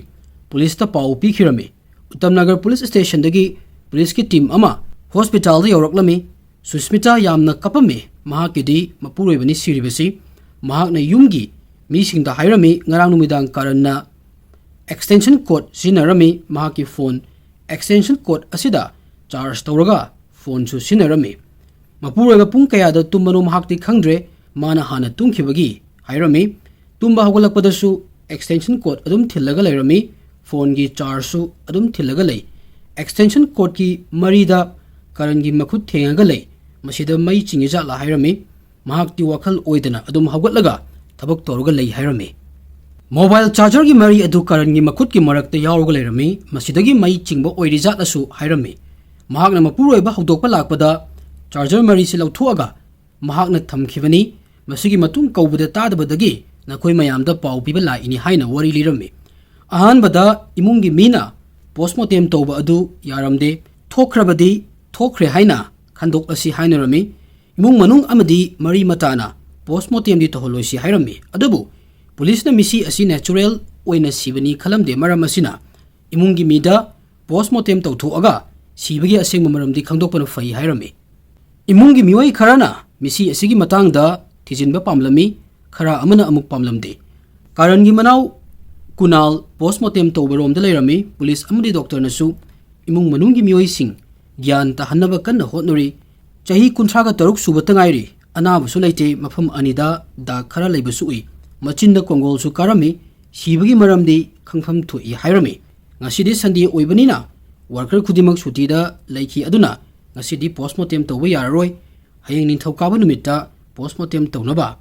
ꯄꯨꯂꯤꯁꯇ ꯄꯥꯎ ꯄꯤꯈꯤꯔꯝꯃꯤ꯫ ꯎꯠꯇꯝꯅꯒꯔ ꯄꯨꯂꯤꯁ ꯁ꯭ꯇꯦꯁꯟꯗꯒꯤ ꯄꯨꯂꯤꯁꯀꯤ ꯇꯤꯝ ꯑꯃ ꯍꯣꯁꯄꯤꯇꯥꯜꯗ ꯌꯧꯔꯛꯂꯝꯃꯤ꯫ ꯁꯨꯁꯃꯤꯇꯥ ꯌꯥꯝꯅ ꯀꯞꯄꯝꯃꯤ꯫ ꯃꯍꯥꯛꯀꯤꯗꯤ ꯃꯄꯨꯔꯣꯏꯕꯅꯤ ꯁꯤꯔꯤꯕꯁꯤ꯫ ꯃꯍꯥꯛꯅ ꯌꯨꯝꯒꯤ ꯃꯤꯁꯤꯡꯗ ꯍꯥꯏꯔꯝꯃꯤ, ꯉꯔꯥꯡ ꯅꯨꯃꯤꯗꯥꯡ ꯀꯔꯟꯅ extension cord ꯁꯤꯖꯤꯟꯅꯔꯝꯃꯤ꯫ ꯃꯍꯥꯛꯀꯤ phone extension cord ꯑꯁꯤꯗ charge ꯇꯧꯔꯒ phoneꯁꯨ ꯁꯤꯖꯤꯟꯅꯔꯝꯃꯤ꯫ ꯃꯄꯨꯔꯣꯏꯕ ꯄꯨꯡ ꯀꯌꯥꯗ ꯇꯨꯝꯕꯅꯣ ꯃꯍꯥꯛꯇꯤ ꯈꯪꯗ꯭ꯔꯦ꯫ ꯃꯥꯅ ꯍꯥꯟꯅ ꯇꯨꯝꯈꯤꯕꯒꯤ ꯍꯥꯏꯔꯝꯃꯤ꯫ ꯇꯨꯝꯕ ꯍꯧꯒꯠꯂꯛꯄꯗꯁꯨ extension cord ꯑꯗꯨꯝ ꯊꯤꯜꯂꯒ ꯂꯩꯔꯝꯃꯤ꯫ Phoneꯒꯤ chargeꯁꯨ ꯑꯗꯨꯝ ꯊꯤꯜꯂꯒ ꯂꯩ꯫ Extension cordꯀꯤ ꯃꯔꯤꯗ ꯀꯔꯟꯒꯤ ꯃꯈꯨꯠ ꯊꯦꯡꯉꯒ ꯂꯩ꯫ ꯃꯁꯤꯗ ꯃꯩ ꯆꯤꯡꯉꯤꯖꯥꯠꯂꯥ ꯍꯥꯏꯔꯝꯃꯤ꯫ ꯃꯍꯥꯛꯇꯤ ꯋꯥꯈꯜ ꯑꯣꯏꯗꯅ ꯑꯗꯨꯝ ꯍꯧꯒꯠꯂꯒ ꯊꯕꯛ ꯇꯧꯔꯒ ꯂꯩ ꯍꯥꯏꯔꯝꯃꯤ꯫ Mobile chargerꯒꯤ ꯃꯔꯤ ꯑꯗꯨ ꯀꯔꯟꯒꯤ ꯃꯈꯨꯠꯀꯤ ꯃꯔꯛꯇ ꯌꯥꯎꯔꯒ ꯂꯩꯔꯝꯃꯤ꯫ ꯃꯁꯤꯗꯒꯤ ꯃꯩ ꯆꯤꯡꯕ ꯑꯣꯏꯔꯤꯖꯥꯠꯂꯁꯨ ꯍꯥꯏꯔꯝꯃꯤ꯫ ꯃꯍꯥꯛꯅ ꯃꯄꯨꯔꯣꯏꯕ ꯍꯧꯗꯣꯛꯄ ꯂꯥꯛꯄꯗ charger ꯃꯔꯤꯁꯤ ꯂꯧꯊꯣꯛꯑꯒ ꯃꯍꯥꯛꯅ ꯊꯝꯈꯤꯕꯅꯤ꯫ ꯃꯁꯤꯒꯤ ꯃꯇꯨꯡ ꯀꯧꯕꯗ ꯇꯥꯗꯕꯗꯒꯤ ꯅꯈꯣꯏ ꯃꯌꯥꯝꯗ ꯄꯥꯎ ꯄꯤꯕ ꯂꯥꯛꯏꯅꯤ ꯍꯥꯏꯅ ꯋꯥꯔꯤ ꯂꯤꯔꯝꯃꯤ꯫ ꯑꯍꯥꯟꯕꯗ ꯏꯃꯨꯡꯒꯤ ꯃꯤꯅ postmortem ꯇꯧꯕ ꯑꯗꯨ ꯌꯥꯔꯝꯗꯦ꯫ ꯊꯣꯛꯈ꯭ꯔꯕꯗꯤ ꯊꯣꯛꯈ꯭ꯔꯦ ꯍꯥꯏꯅ ꯈꯟꯗꯣꯛꯂꯁꯤ ꯍꯥꯏꯅꯔꯝꯃꯤ꯫ ꯏꯃꯨꯡ ꯃꯅꯨꯡ ꯑꯃꯗꯤ ꯃꯔꯤ ꯃꯇꯥꯅ postmortemꯗꯤ ꯇꯧꯍꯜꯂꯣꯏꯁꯤ ꯍꯥꯏꯔꯝꯃꯤ꯫ ꯑꯗꯨꯕꯨ ꯄꯨꯂꯤꯁꯅ ꯃꯤꯁꯤ ꯑꯁꯤ natural ꯑꯣꯏꯅ ꯁꯤꯕꯅꯤ ꯈꯜꯂꯝꯗꯦ꯫ ꯃꯔꯝ ꯑꯁꯤꯅ ꯏꯃꯨꯡꯒꯤ ꯃꯤꯗ postmortem ꯇꯧꯊꯣꯛꯑꯒ ꯁꯤꯕꯒꯤ ꯑꯁꯦꯡꯕ ꯃꯔꯝꯗꯤ ꯈꯪꯗꯣꯛꯄꯅ ꯐꯩ ꯍꯥꯏꯔꯝꯃꯤ꯫ ꯏꯃꯨꯡꯒꯤ ꯃꯤꯑꯣꯏ ꯈꯔꯅ ꯃꯤꯁꯤ ꯑꯁꯤꯒꯤ ꯃꯇꯥꯡꯗ ꯊꯤꯖꯤꯟꯕ ꯄꯥꯝꯂꯝꯃꯤ, ꯈꯔ ꯑꯃꯅ ꯑꯃꯨꯛ ꯄꯥꯝꯂꯝꯗꯦ꯫ ꯀꯥꯔꯟꯒꯤ ꯃꯅꯥꯎ ꯀꯨꯅꯥꯜ postmortem ꯇꯧꯕꯔꯣꯝꯗ ꯂꯩꯔꯝꯃꯤ꯫ ꯄꯨꯂꯤꯁ ꯑꯃꯗꯤ doctorꯅꯁꯨ ꯏꯃꯨꯡ ꯃꯅꯨꯡꯒꯤ ꯃꯤꯑꯣꯏꯁꯤꯡ ꯒ꯭ꯌꯥꯟ ꯇꯥꯍꯟꯅꯕ ꯀꯟꯅ ꯍꯣꯠꯅꯔꯤ꯫ ꯆꯍꯤ ꯀꯨꯟꯊ꯭ꯔꯥꯒ ꯇꯔꯨꯛ ꯁꯨꯕꯇ ꯉꯥꯏꯔꯤ꯫ ꯑꯅꯥꯕꯁꯨ ꯂꯩꯇꯦ꯫ ꯃꯐꯝ ꯑꯅꯤꯗ ꯗꯥꯛ ꯈꯔ ꯂꯩꯕꯁꯨ ꯎꯏ꯫ ꯃꯆꯤꯟꯗ ꯀꯣꯡꯒꯣꯜꯁꯨ ꯀꯥꯔꯝꯃꯤ꯫ ꯁꯤꯕꯒꯤ ꯃꯔꯝꯗꯤ ꯈꯪꯐꯝ ꯊꯣꯛꯏ ꯍꯥꯏꯔꯝꯃꯤ꯫ ꯉꯁꯤꯗꯤ Sunday ꯑꯣꯏꯕꯅꯤꯅ worker ꯈꯨꯗꯤꯡꯃꯛ ꯁꯨꯇꯤꯗ ꯂꯩꯈꯤ꯫ ꯑꯗꯨꯅ ꯉꯁꯤꯗꯤ postmortem ꯇꯧꯕ ꯌꯥꯔꯔꯣꯏ꯫ ꯍꯌꯦꯡ ꯅꯤꯡꯊꯧꯀꯥꯕ ꯅꯨꯃꯤꯠꯇ postmortem ꯇꯧꯅꯕ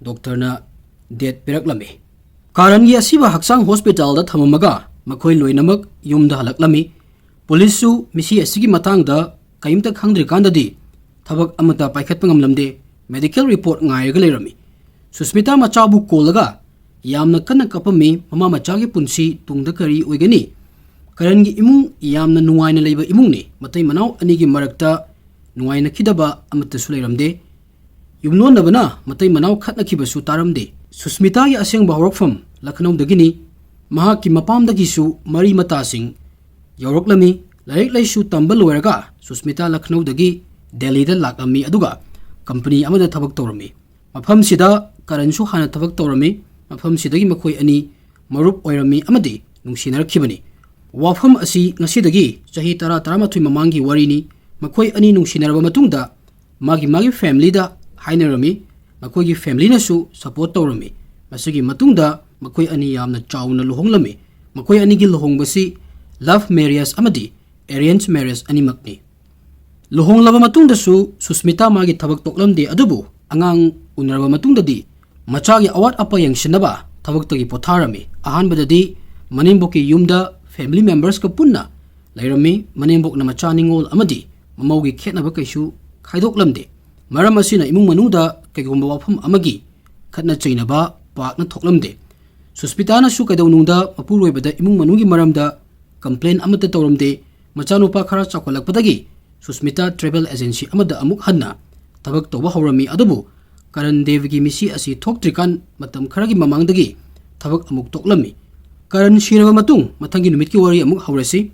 doctorꯅ date ꯄꯤꯔꯛꯂꯝꯃꯤ꯫ ꯀꯥꯔꯟꯒꯤ ꯑꯁꯤꯕ ꯍꯛꯆꯥꯡ hospitalꯗ ꯊꯝꯃꯝꯃꯒ ꯃꯈꯣꯏ ꯂꯣꯏꯅꯃꯛ ꯌꯨꯝꯗ ꯍꯜꯂꯛꯂꯝꯃꯤ꯫ ꯄꯨꯂꯤꯁꯁꯨ ꯃꯤꯁꯤ ꯑꯁꯤꯒꯤ ꯃꯇꯥꯡꯗ ꯀꯔꯤꯝꯇ ꯈꯪꯗ꯭ꯔꯤꯀꯥꯟꯗꯗꯤ ꯊꯕꯛ ꯑꯃꯠꯇ ꯄꯥꯏꯈꯠꯄ ꯉꯝꯂꯝꯗꯦ꯫ Medical report ꯉꯥꯏꯔꯒ ꯂꯩꯔꯝꯃꯤ꯫ ꯁꯨꯁꯃꯤꯇꯥ ꯃꯆꯥꯕꯨ ꯀꯣꯜꯂꯒ ꯌꯥꯝꯅ ꯀꯟꯅ ꯀꯞꯄꯝꯃꯤ꯫ ꯃꯃꯥ ꯃꯆꯥꯒꯤ ꯄꯨꯟꯁꯤ ꯇꯨꯡꯗ ꯀꯔꯤ ꯑꯣꯏꯒꯅꯤ? ꯀꯔꯟꯒꯤ ꯏꯃꯨꯡ ꯌꯥꯝꯅ ꯅꯨꯡꯉꯥꯏꯅ ꯂꯩꯕ ꯏꯃꯨꯡꯅꯤ꯫ ꯃꯇꯩ ꯃꯅꯥꯎ ꯑꯅꯤꯒꯤ ꯃꯔꯛꯇ ꯅꯨꯡꯉꯥꯏꯅꯈꯤꯗꯕ ꯑꯃꯠꯇꯁꯨ ꯂꯩꯔꯝꯗꯦ꯫ ꯌꯨꯝꯂꯣꯟꯅꯕꯅ ꯃꯇꯩ ꯃꯅꯥꯎ ꯈꯠꯅꯈꯤꯕꯁꯨ ꯇꯥꯔꯝꯗꯦ꯫ ꯁꯨꯁꯃꯤꯇꯥꯒꯤ ꯑꯁꯦꯡꯕ ꯍꯧꯔꯛꯐꯝ ꯂꯈꯅꯧꯗꯒꯤꯅꯤ꯫ ꯃꯍꯥꯛꯀꯤ ꯃꯄꯥꯝꯗꯒꯤꯁꯨ ꯃꯔꯤ ꯃꯇꯥꯁꯤꯡ ꯌꯧꯔꯛꯂꯝꯃꯤ꯫ ꯂꯥꯏꯔꯤꯛ ꯂꯥꯏꯁꯨ ꯇꯝꯕ ꯂꯣꯏꯔꯒ ꯁꯨꯁꯃꯤꯇꯥ ꯂꯈꯅꯧꯗꯒꯤ ꯗꯦꯜꯂꯤꯗ ꯂꯥꯛꯂꯝꯃꯤ, ꯑꯗꯨꯒ company ꯑꯃꯗ ꯊꯕꯛ ꯇꯧꯔꯝꯃꯤ꯫ ꯃꯐꯝꯁꯤꯗ ꯀꯔꯟꯁꯨ ꯍꯥꯟꯅ ꯊꯕꯛ ꯇꯧꯔꯝꯃꯤ꯫ ꯃꯐꯝꯁꯤꯗꯒꯤ ꯃꯈꯣꯏ ꯑꯅꯤ ꯃꯔꯨꯞ ꯑꯣꯏꯔꯝꯃꯤ ꯑꯃꯗꯤ ꯅꯨꯡꯁꯤꯅꯔꯛꯈꯤꯕꯅꯤ꯫ ꯋꯥꯐꯝ ꯑꯁꯤ ꯉꯁꯤꯗꯒꯤ ꯆꯍꯤ ꯇꯔꯥ, ꯇꯔꯥꯃꯥꯊꯣꯏ ꯃꯃꯥꯡꯒꯤ ꯋꯥꯔꯤꯅꯤ꯫ ꯃꯈꯣꯏ ꯑꯅꯤ ꯅꯨꯡꯁꯤꯅꯔꯕ ꯃꯇꯨꯡꯗ ꯃꯥꯒꯤ ꯃꯥꯒꯤ ꯐꯦꯃꯤꯂꯤꯗ ꯍꯥꯏꯅꯔꯝꯃꯤ꯫ ꯃꯈꯣꯏꯒꯤ ꯐꯦꯃꯤꯂꯤꯅꯁꯨ ꯁꯄꯣꯔꯠ ꯇꯧꯔꯝꯃꯤ꯫ ꯃꯁꯤꯒꯤ ꯃꯇꯨꯡꯗ ꯃꯈꯣꯏ ꯑꯅꯤ ꯌꯥꯝꯅ ꯆꯥꯎꯅ ꯂꯨꯍꯣꯡꯂꯝꯃꯤ꯫ ꯃꯈꯣꯏ ꯑꯅꯤꯒꯤ ꯂꯨꯍꯣꯡꯕꯁꯤ ꯂꯚ ꯃꯦꯔꯤꯌꯦꯖ ꯑꯃꯗꯤ ꯑꯦꯔꯦꯟꯖ ꯃꯦꯔꯤꯌꯦꯖ ꯑꯅꯤꯃꯛꯅꯤ꯫ ꯂꯨꯍꯣꯡꯂꯕ ꯃꯇꯨꯡꯗꯁꯨ ꯁꯨꯁꯃꯤꯇꯥ ꯃꯥꯒꯤ ꯊꯕꯛ ꯇꯣꯛꯂꯝꯗꯦ, ꯑꯗꯨꯕꯨ ꯑꯉꯥꯡ ꯎꯅꯔꯕ ꯃꯇꯨꯡꯗꯗꯤ ꯃꯆꯥꯒꯤ ꯑꯋꯥꯠ ꯑꯄꯥ ꯌꯦꯡꯁꯤꯟꯅꯕ ꯊꯕꯛꯇꯒꯤ ꯄꯣꯊꯥꯔꯝꯃꯤ꯫ ꯑꯍꯥꯟꯕꯗꯗꯤ ꯃꯅꯦꯝꯕꯣꯛꯀꯤ ꯌꯨꯝꯗ ꯐꯦꯃꯤꯂꯤ ꯃꯦꯝꯕꯔꯁꯀ ꯄꯨꯟꯅ ꯂꯩꯔꯝꯃꯤ꯫ ꯃꯅꯦꯝꯕꯣꯛꯅ ꯃꯆꯥ ꯅꯤꯉꯣꯜ ꯑꯃꯗꯤ ꯃꯃꯧꯒꯤ ꯈꯦꯠꯅꯕ ꯀꯩꯁꯨ ꯈꯥꯏꯗꯣꯛꯂꯝꯗꯦ꯫ ꯃꯔꯝ ꯑꯁꯤꯅ ꯏꯃꯨꯡ ꯃꯅꯨꯡꯗ ꯀꯩꯒꯨꯝꯕ ꯋꯥꯐꯝ ꯑꯃꯒꯤ ꯈꯠꯅ ꯆꯩꯅꯕ ꯄꯥꯛꯅ ꯊꯣꯛꯂꯝꯗꯦ꯫ ꯁꯨꯁꯃꯤꯇꯥꯅꯁꯨ ꯀꯩꯗꯧꯅꯨꯡꯗ ꯃꯄꯨꯔꯣꯏꯕꯗ ꯏꯃꯨꯡ ꯃꯅꯨꯡꯒꯤ ꯃꯔꯝꯗ ꯀꯝꯄ꯭ꯂꯦꯟ ꯑꯃꯠꯇ ꯇꯧꯔꯝꯗꯦ꯫ ꯃꯆꯥꯅꯨꯄꯥ ꯈꯔ ꯆꯥꯎꯈꯠꯂꯛꯄꯗꯒꯤ ꯁꯨꯁꯃꯤꯇꯥ ꯇ꯭ꯔꯦꯚꯦꯜ ꯑꯦꯖꯦꯟꯁꯤ ꯑꯃꯗ ꯑꯃꯨꯛ ꯍꯟꯅ ꯊꯕꯛ ꯇꯧꯕ ꯍꯧꯔꯝꯃꯤ꯫ ꯑꯗꯨꯕꯨ ꯀꯔꯟ ꯗꯦꯕꯒꯤ ꯃꯤꯁꯤ ꯑꯁꯤ ꯊꯣꯛꯇ꯭ꯔꯤꯀꯥꯟ ꯃꯇꯝ ꯈꯔꯒꯤ ꯃꯃꯥꯡꯗꯒꯤ ꯊꯕꯛ ꯑꯃꯨꯛ ꯇꯣꯛꯂꯝꯃꯤ꯫ ꯀꯔꯟ ꯁꯤꯔꯕ ꯃꯇꯨꯡ ꯃꯊꯪꯒꯤ ꯅꯨꯃꯤꯠꯀꯤ ꯋꯥꯔꯤ ꯑꯃꯨꯛ ꯍꯧꯔꯁꯤ꯫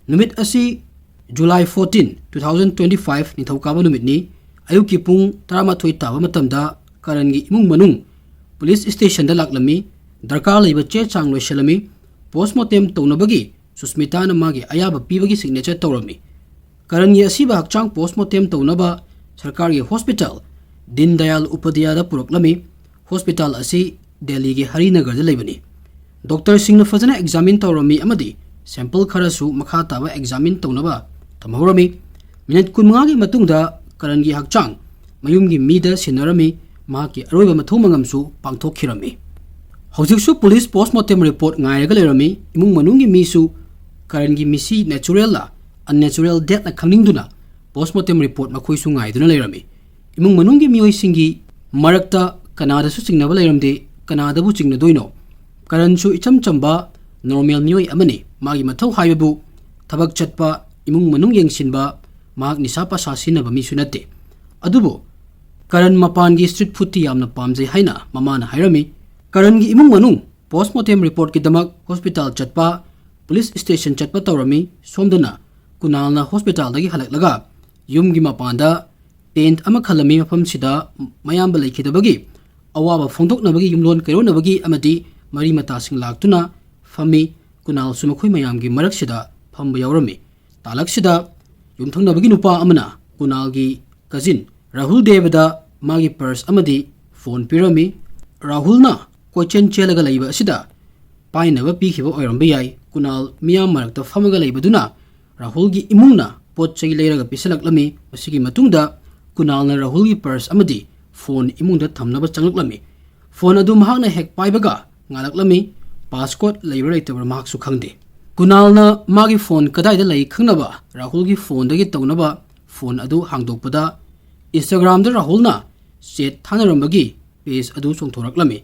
ꯅꯨꯃꯤꯠ ꯑꯁꯤ July fourteen, two thousand twenty five, ꯅꯤꯡꯊꯧꯀꯥꯕ ꯅꯨꯃꯤꯠꯅꯤ꯫ ꯑꯌꯨꯛꯀꯤ ꯄꯨꯡ ꯇꯔꯥꯃꯥꯊꯣꯏ ꯇꯥꯕ ꯃꯇꯝꯗ ꯀꯔꯟꯒꯤ ꯏꯃꯨꯡ ꯃꯅꯨꯡ ꯄꯨꯂꯤꯁ ꯁ꯭ꯇꯦꯁꯟꯗ ꯂꯥꯛꯂꯝꯃꯤ꯫ ꯗꯔꯀꯥꯔ ꯂꯩꯕ ꯆꯦ ꯆꯥꯡ ꯂꯣꯏꯁꯤꯜꯂꯝꯃꯤ꯫ ꯄꯣꯁꯃꯣꯔꯇꯦꯝ ꯇꯧꯅꯕꯒꯤ ꯁꯨꯁꯃꯤꯇꯥꯅ ꯃꯥꯒꯤ ꯑꯌꯥꯕ ꯄꯤꯕꯒꯤ ꯁꯤꯒꯅꯦꯆꯔ ꯇꯧꯔꯝꯃꯤ꯫ ꯀꯔꯟꯒꯤ ꯑꯁꯤꯕ ꯍꯛꯆꯥꯡ ꯄꯣꯁꯃꯣꯔꯇꯦꯝ ꯇꯧꯅꯕ ꯁꯔꯀꯥꯔꯒꯤ ꯍꯣꯁꯄꯤꯇꯥꯜ ꯗꯤꯟ ꯗꯌꯥꯜ ꯎꯄꯥꯙ꯭ꯌꯥꯗ ꯄꯨꯔꯛꯂꯝꯃꯤ꯫ ꯍꯣꯁꯄꯤꯇꯥꯜ ꯑꯁꯤ ꯗꯦꯜꯂꯤꯒꯤ ꯍꯔꯤꯅꯒꯔꯗ ꯂꯩꯕꯅꯤ꯫ ꯗꯣꯛꯇꯔꯁꯤꯡꯅ ꯐꯖꯅ ꯑꯦꯛꯖꯥꯃꯤꯟ ꯇꯧꯔꯝꯃꯤ ꯑꯃꯗꯤ ꯁꯦꯝꯄꯜ ꯈꯔꯁꯨ ꯃꯈꯥ ꯇꯥꯕ ꯑꯦꯛꯖꯥꯃꯤꯟ ꯇꯧꯅꯕ ꯊꯝꯍꯧꯔꯝꯃꯤ꯫ ꯃꯤꯅꯤꯠ ꯀꯨꯟꯃꯉꯥꯒꯤ ꯃꯇꯨꯡꯗ ꯀꯔꯟꯒꯤ ꯍꯛꯆꯥꯡ ꯃꯌꯨꯝꯒꯤ ꯃꯤꯗ ꯁꯤꯟꯅꯔꯝꯃꯤ꯫ ꯃꯍꯥꯛꯀꯤ ꯑꯔꯣꯏꯕ ꯃꯊꯧ ꯃꯉꯝꯁꯨ ꯄꯥꯡꯊꯣꯛꯈꯤꯔꯝꯃꯤ꯫ ꯍꯧꯖꯤꯛꯁꯨ ꯄꯨꯂꯤꯁ ꯄꯣꯁꯃꯣꯔꯇꯦꯝ ꯔꯤꯄꯣꯔꯠ ꯉꯥꯏꯔꯒ ꯂꯩꯔꯝꯃꯤ꯫ ꯏꯃꯨꯡ ꯃꯅꯨꯡꯒꯤ ꯃꯤꯁꯨ ꯀꯔꯟꯒꯤ ꯃꯤꯁꯤ ꯅꯦꯆꯔꯦꯜꯂ ꯑꯟꯅꯦꯆꯔꯦꯜ ꯗꯦꯠꯅ ꯈꯪꯅꯤꯡꯗꯨꯅ ꯄꯣꯁꯃꯣꯔꯇꯦꯝ ꯔꯤꯄꯣꯔꯠ ꯃꯈꯣꯏꯁꯨ ꯉꯥꯏꯗꯨꯅ ꯂꯩꯔꯝꯃꯤ꯫ ꯏꯃꯨꯡ ꯃꯅꯨꯡꯒꯤ ꯃꯤꯑꯣꯏꯁꯤꯡꯒꯤ ꯃꯔꯛꯇ ꯀꯅꯥꯗꯁꯨ ꯆꯤꯡꯅꯕ ꯂꯩꯔꯝꯗꯦ꯫ ꯀꯅꯥꯗꯕꯨ ꯆꯤꯡꯅꯗꯣꯏꯅꯣ? ꯀꯔꯟꯁꯨ ꯏꯆꯝ ꯆꯝꯕ ꯅꯣꯔꯃꯦꯜ ꯃꯤꯑꯣꯏ ꯑꯃꯅꯤ꯫ ꯃꯥꯒꯤ ꯃꯊꯧ ꯍꯥꯏꯕꯕꯨ ꯊꯕꯛ ꯆꯠꯄ, ꯏꯃꯨꯡ ꯃꯅꯨꯡ ꯌꯦꯡꯁꯤꯟꯕ, ꯃꯍꯥꯛ ꯅꯤꯁꯥ ꯄꯁꯥ ꯁꯤꯖꯤꯟꯅꯕ ꯃꯤꯁꯨ ꯅꯠꯇꯦ꯫ ꯑꯗꯨꯕꯨ ꯀꯔꯟ ꯃꯄꯥꯟꯒꯤ ꯁ꯭ꯇ꯭ꯔꯤꯠ ꯐꯨꯗꯇꯤ ꯌꯥꯝꯅ ꯄꯥꯝꯖꯩ ꯍꯥꯏꯅ ꯃꯃꯥꯅ ꯍꯥꯏꯔꯝꯃꯤ꯫ ꯀꯔꯟꯒꯤ ꯏꯃꯨꯡ ꯃꯅꯨꯡ ꯄꯣꯁꯃꯣꯔꯇꯦꯝ ꯔꯤꯄꯣꯔꯠꯀꯤꯗꯃꯛ ꯍꯣꯁꯄꯤꯇꯥꯜ ꯆꯠꯄ, ꯄꯨꯂꯤꯁ ꯁ꯭ꯇꯦꯁꯟ ꯆꯠꯄ ꯇꯧꯔꯝꯃꯤ꯫ ꯁꯣꯝꯗꯅ ꯀꯨꯅꯥꯜꯅ ꯍꯣꯁꯄꯤꯇꯥꯜꯗꯒꯤ ꯍꯜꯂꯛꯂꯒ ꯌꯨꯝꯒꯤ ꯃꯄꯥꯟꯗ ꯇꯦꯟꯠ ꯑꯃ ꯈꯜꯂꯝꯃꯤ꯫ ꯃꯐꯝꯁꯤꯗ ꯃꯌꯥꯝꯕ ꯂꯩꯈꯤꯗꯕꯒꯤ ꯑꯋꯥꯕ ꯐꯣꯡꯗꯣꯛꯅꯕꯒꯤ, ꯌꯨꯝꯂꯣꯟ ꯀꯩꯔꯣꯟꯅꯕꯒꯤ ꯑꯃꯗꯤ ꯃꯔꯤ ꯃꯇꯥꯁꯤꯡ ꯂꯥꯛꯇꯨꯅ ꯐꯝꯃꯤ꯫ ꯀꯨꯅꯥꯜꯁꯨ ꯃꯈꯣꯏ ꯃꯌꯥꯝꯒꯤ ꯃꯔꯛꯁꯤꯗ ꯐꯝꯕ ꯌꯥꯎꯔꯝꯃꯤ꯫ ꯇꯥꯂꯛꯁꯤꯗ ꯌꯨꯝꯊꯪꯅꯕꯒꯤ ꯅꯨꯄꯥ ꯑꯃꯅ ꯀꯨꯅꯥꯜꯒꯤ ꯀꯖꯤꯟ ꯔꯥꯍꯨꯜ ꯗꯦꯕꯗ ꯃꯥꯒꯤ ꯄꯔꯁ ꯑꯃꯗꯤ ꯐꯣꯟ ꯄꯤꯔꯝꯃꯤ꯫ ꯔꯥꯍꯨꯜꯅ ꯀꯣꯏꯆꯦꯟ ꯆꯦꯜꯂꯒ ꯂꯩꯕ ꯑꯁꯤꯗ ꯄꯥꯏꯅꯕ ꯄꯤꯈꯤꯕ ꯑꯣꯏꯔꯝꯕ ꯌꯥꯏ꯫ ꯀꯨꯅꯥꯜ ꯃꯤꯌꯥꯝ ꯃꯔꯛꯇ ꯐꯝꯃꯒ ꯂꯩꯕꯗꯨꯅ ꯔꯥꯍꯨꯜꯒꯤ ꯏꯃꯨꯡꯅ ꯄꯣꯠ ꯆꯩ ꯂꯩꯔꯒ ꯄꯤꯁꯜꯂꯛꯂꯝꯃꯤ꯫ ꯃꯁꯤꯒꯤ ꯃꯇꯨꯡꯗ ꯀꯨꯅꯥꯜꯅ ꯔꯥꯍꯨꯜꯒꯤ ꯄꯔꯁ ꯑꯃꯗꯤ ꯐꯣꯟ ꯏꯃꯨꯡꯗ ꯊꯝꯅꯕ ꯆꯪꯂꯛꯂꯝꯃꯤ꯫ ꯐꯣꯟ ꯑꯗꯨ ꯃꯍꯥꯛꯅ ꯍꯦꯛ ꯄꯥꯏꯕꯒ ꯉꯥꯜꯂꯛꯂꯝꯃꯤ꯫ ꯄꯥꯁꯀꯣꯗ ꯂꯩꯕ꯭ꯔꯥ ꯂꯩꯇꯕ꯭ꯔꯥ ꯃꯍꯥꯛꯁꯨ ꯈꯪꯗꯦ꯫ ꯀꯨꯅꯥꯜꯅ ꯃꯥꯒꯤ ꯐꯣꯟ ꯀꯗꯥꯏꯗ ꯂꯩ ꯈꯪꯅꯕ ꯔꯥꯍꯨꯜꯒꯤ ꯐꯣꯟꯗꯒꯤ ꯇꯧꯅꯕ ꯐꯣꯟ ꯑꯗꯨ ꯍꯥꯡꯗꯣꯛꯄꯗ, Instagram-ꯗ ꯔꯥꯍꯨꯜꯅ ꯆꯦꯠ ꯊꯥꯅꯔꯝꯕꯒꯤ ꯄꯦꯖ ꯑꯗꯨ ꯆꯣꯡꯊꯣꯔꯛꯂꯝꯃꯤ꯫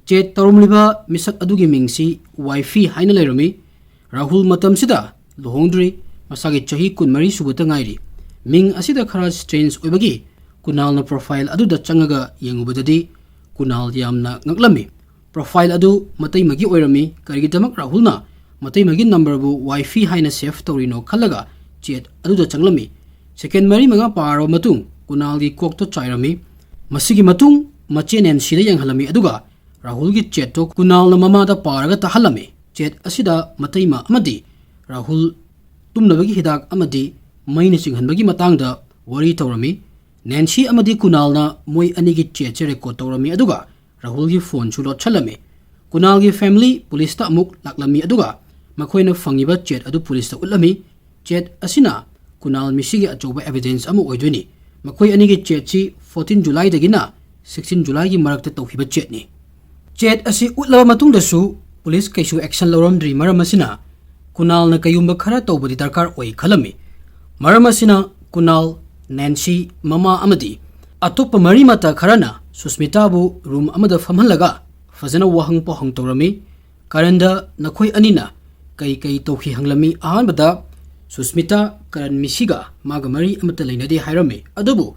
ꯆꯦꯠ ꯇꯧꯔꯝꯂꯤꯕ ꯃꯤꯁꯛ ꯑꯗꯨꯒꯤ ꯃꯤꯡꯁꯤ ꯋꯥꯏꯐꯤ ꯍꯥꯏꯅ ꯂꯩꯔꯝꯃꯤ꯫ ꯔꯥꯍꯨꯜ ꯃꯇꯝꯁꯤꯗ ꯂꯨꯍꯣꯡꯗ꯭ꯔꯤ, ꯃꯁꯥꯒꯤ ꯆꯍꯤ ꯀꯨꯟꯃꯔꯤ ꯁꯨꯕꯇ ꯉꯥꯏꯔꯤ꯫ ꯃꯤꯡ ꯑꯁꯤꯗ ꯈꯔ ꯁ꯭ꯇ꯭ꯔꯦꯟꯖ ꯑꯣꯏꯕꯒꯤ ꯀꯨꯅꯥꯜꯅ ꯄ꯭ꯔꯣꯐꯥꯏꯜ ꯑꯗꯨꯗ ꯆꯪꯉꯒ ꯌꯦꯡꯉꯨꯕꯗꯗꯤ ꯀꯨꯅꯥꯜ ꯌꯥꯝꯅ ꯉꯛꯂꯝꯃꯤ꯫ ꯄ꯭ꯔꯣꯐꯥꯏꯜ ꯑꯗꯨ ꯃꯇꯩꯃꯒꯤ ꯑꯣꯏꯔꯝꯃꯤ꯫ ꯀꯔꯤꯒꯤꯗꯃꯛ ꯔꯥꯍꯨꯜꯅ ꯃꯇꯩꯃꯒꯤ ꯅꯝꯕꯔꯕꯨ ꯋꯥꯏꯐꯤ ꯍꯥꯏꯅ ꯁꯦꯚ ꯇꯧꯔꯤꯅꯣ ꯈꯜꯂꯒ ꯆꯦꯠ ꯑꯗꯨꯗ ꯆꯪꯂꯝꯃꯤ꯫ ꯁꯦꯀꯦꯟ ꯃꯔꯤ ꯃꯉꯥ ꯄꯥꯔꯕ ꯃꯇꯨꯡ ꯀꯨꯅꯥꯜꯒꯤ ꯀꯣꯛꯇ ꯆꯥꯏꯔꯝꯃꯤ꯫ ꯃꯁꯤꯒꯤ ꯃꯇꯨꯡ ꯃꯆꯦ ꯅꯦꯟꯁꯤꯗ ꯌꯦꯡꯍꯜꯂꯝꯃꯤ, ꯑꯗꯨꯒ ꯔꯥꯍꯨꯜꯒꯤ ꯆꯦꯠꯇꯣ ꯀꯨꯅꯥꯜꯅ ꯃꯃꯥꯗ ꯄꯥꯔꯒ ꯇꯥꯍꯜꯂꯝꯃꯤ꯫ ꯆꯦꯠ ꯑꯁꯤꯗ ꯃꯇꯩꯃ ꯑꯃꯗꯤ ꯔꯥꯍꯨꯜ ꯇꯨꯝꯅꯕꯒꯤ ꯍꯤꯗꯥꯛ ꯑꯃꯗꯤ ꯃꯩꯅ ꯆꯤꯡꯍꯟꯕꯒꯤ ꯃꯇꯥꯡꯗ ꯋꯥꯔꯤ ꯇꯧꯔꯝꯃꯤ꯫ ꯅꯦꯟꯁꯤ ꯑꯃꯗꯤ ꯀꯨꯅꯥꯜꯅ ꯃꯣꯏ ꯑꯅꯤꯒꯤ ꯆꯦꯠꯁꯦ ꯔꯦꯀꯣꯔꯗ ꯇꯧꯔꯝꯃꯤ, ꯑꯗꯨꯒ ꯔꯥꯍꯨꯜꯒꯤ ꯐꯣꯟꯁꯨ ꯂꯣꯠꯁꯜꯂꯝꯃꯤ꯫ ꯀꯨꯅꯥꯜꯒꯤ ꯐꯦꯃꯤꯂꯤ ꯄꯨꯂꯤꯁꯇ ꯑꯃꯨꯛ ꯂꯥꯛꯂꯝꯃꯤ, ꯑꯗꯨꯒ ꯃꯈꯣꯏꯅ ꯐꯪꯉꯤꯕ ꯆꯦꯠ ꯑꯗꯨ ꯄꯨꯂꯤꯁꯇ ꯎꯠꯂꯝꯃꯤ꯫ ꯆꯦꯠ ꯑꯁꯤꯅ ꯀꯨꯅꯥꯜ ꯃꯤꯁꯤꯒꯤ ꯑꯆꯧꯕ ꯑꯦꯚꯤꯗꯦꯟꯁ ꯑꯃ ꯑꯣꯏꯗꯣꯏꯅꯤ꯫ ꯃꯈꯣꯏ ꯑꯅꯤꯒꯤ ꯆꯦꯠꯁꯤ ꯐꯣꯔꯇꯤꯟ ꯖꯨꯂꯥꯏꯗꯒꯤꯅ ꯁꯤꯛꯁꯇꯤꯟ ꯖꯨꯂꯥꯏꯒꯤ ꯃꯔꯛꯇ ꯇꯧꯈꯤꯕ ꯆꯦꯠꯅꯤ꯫ ꯆꯦꯠ ꯑꯁꯤ ꯎꯠꯂꯕ ꯃꯇꯨꯡꯗꯁꯨ ꯄꯨꯂꯤꯁ ꯀꯩꯁꯨ ꯑꯦꯛꯁꯟ ꯂꯧꯔꯝꯗ꯭ꯔꯤ꯫ ꯃꯔꯝ ꯑꯁꯤꯅ ꯀꯨꯅꯥꯜꯅ ꯀꯩꯒꯨꯝꯕ ꯈꯔ ꯇꯧꯕꯗꯤ ꯗꯔꯀꯥꯔ ꯑꯣꯏ ꯈꯜꯂꯝꯃꯤ꯫ ꯃꯔꯝ ꯑꯁꯤꯅ ꯀꯨꯅꯥꯜ, ꯅꯦꯟꯁꯤ, ꯃꯃꯥ ꯑꯃꯗꯤ ꯑꯇꯣꯞꯄ ꯃꯔꯤ ꯃꯇꯥ ꯈꯔꯅ ꯁꯨꯁꯃꯤꯇꯥꯕꯨ ꯔꯨꯝ ꯑꯃꯗ ꯐꯝꯍꯜꯂꯒ ꯐꯖꯅ ꯋꯥꯍꯪ ꯄꯥꯎꯍꯪ ꯇꯧꯔꯝꯃꯤ꯫ ꯀꯔꯟꯗ ꯅꯈꯣꯏ ꯑꯅꯤꯅ ꯀꯩ ꯀꯩ ꯇꯧꯈꯤ ꯍꯪꯂꯝꯃꯤ꯫ ꯑꯍꯥꯟꯕꯗ ꯁꯨꯁꯃꯤꯇꯥ ꯀꯔꯟ ꯃꯤꯁꯤꯒ ꯃꯥꯒ ꯃꯔꯤ ꯑꯃꯠꯇ ꯂꯩꯅꯗꯦ ꯍꯥꯏꯔꯝꯃꯤ꯫ ꯑꯗꯨꯕꯨ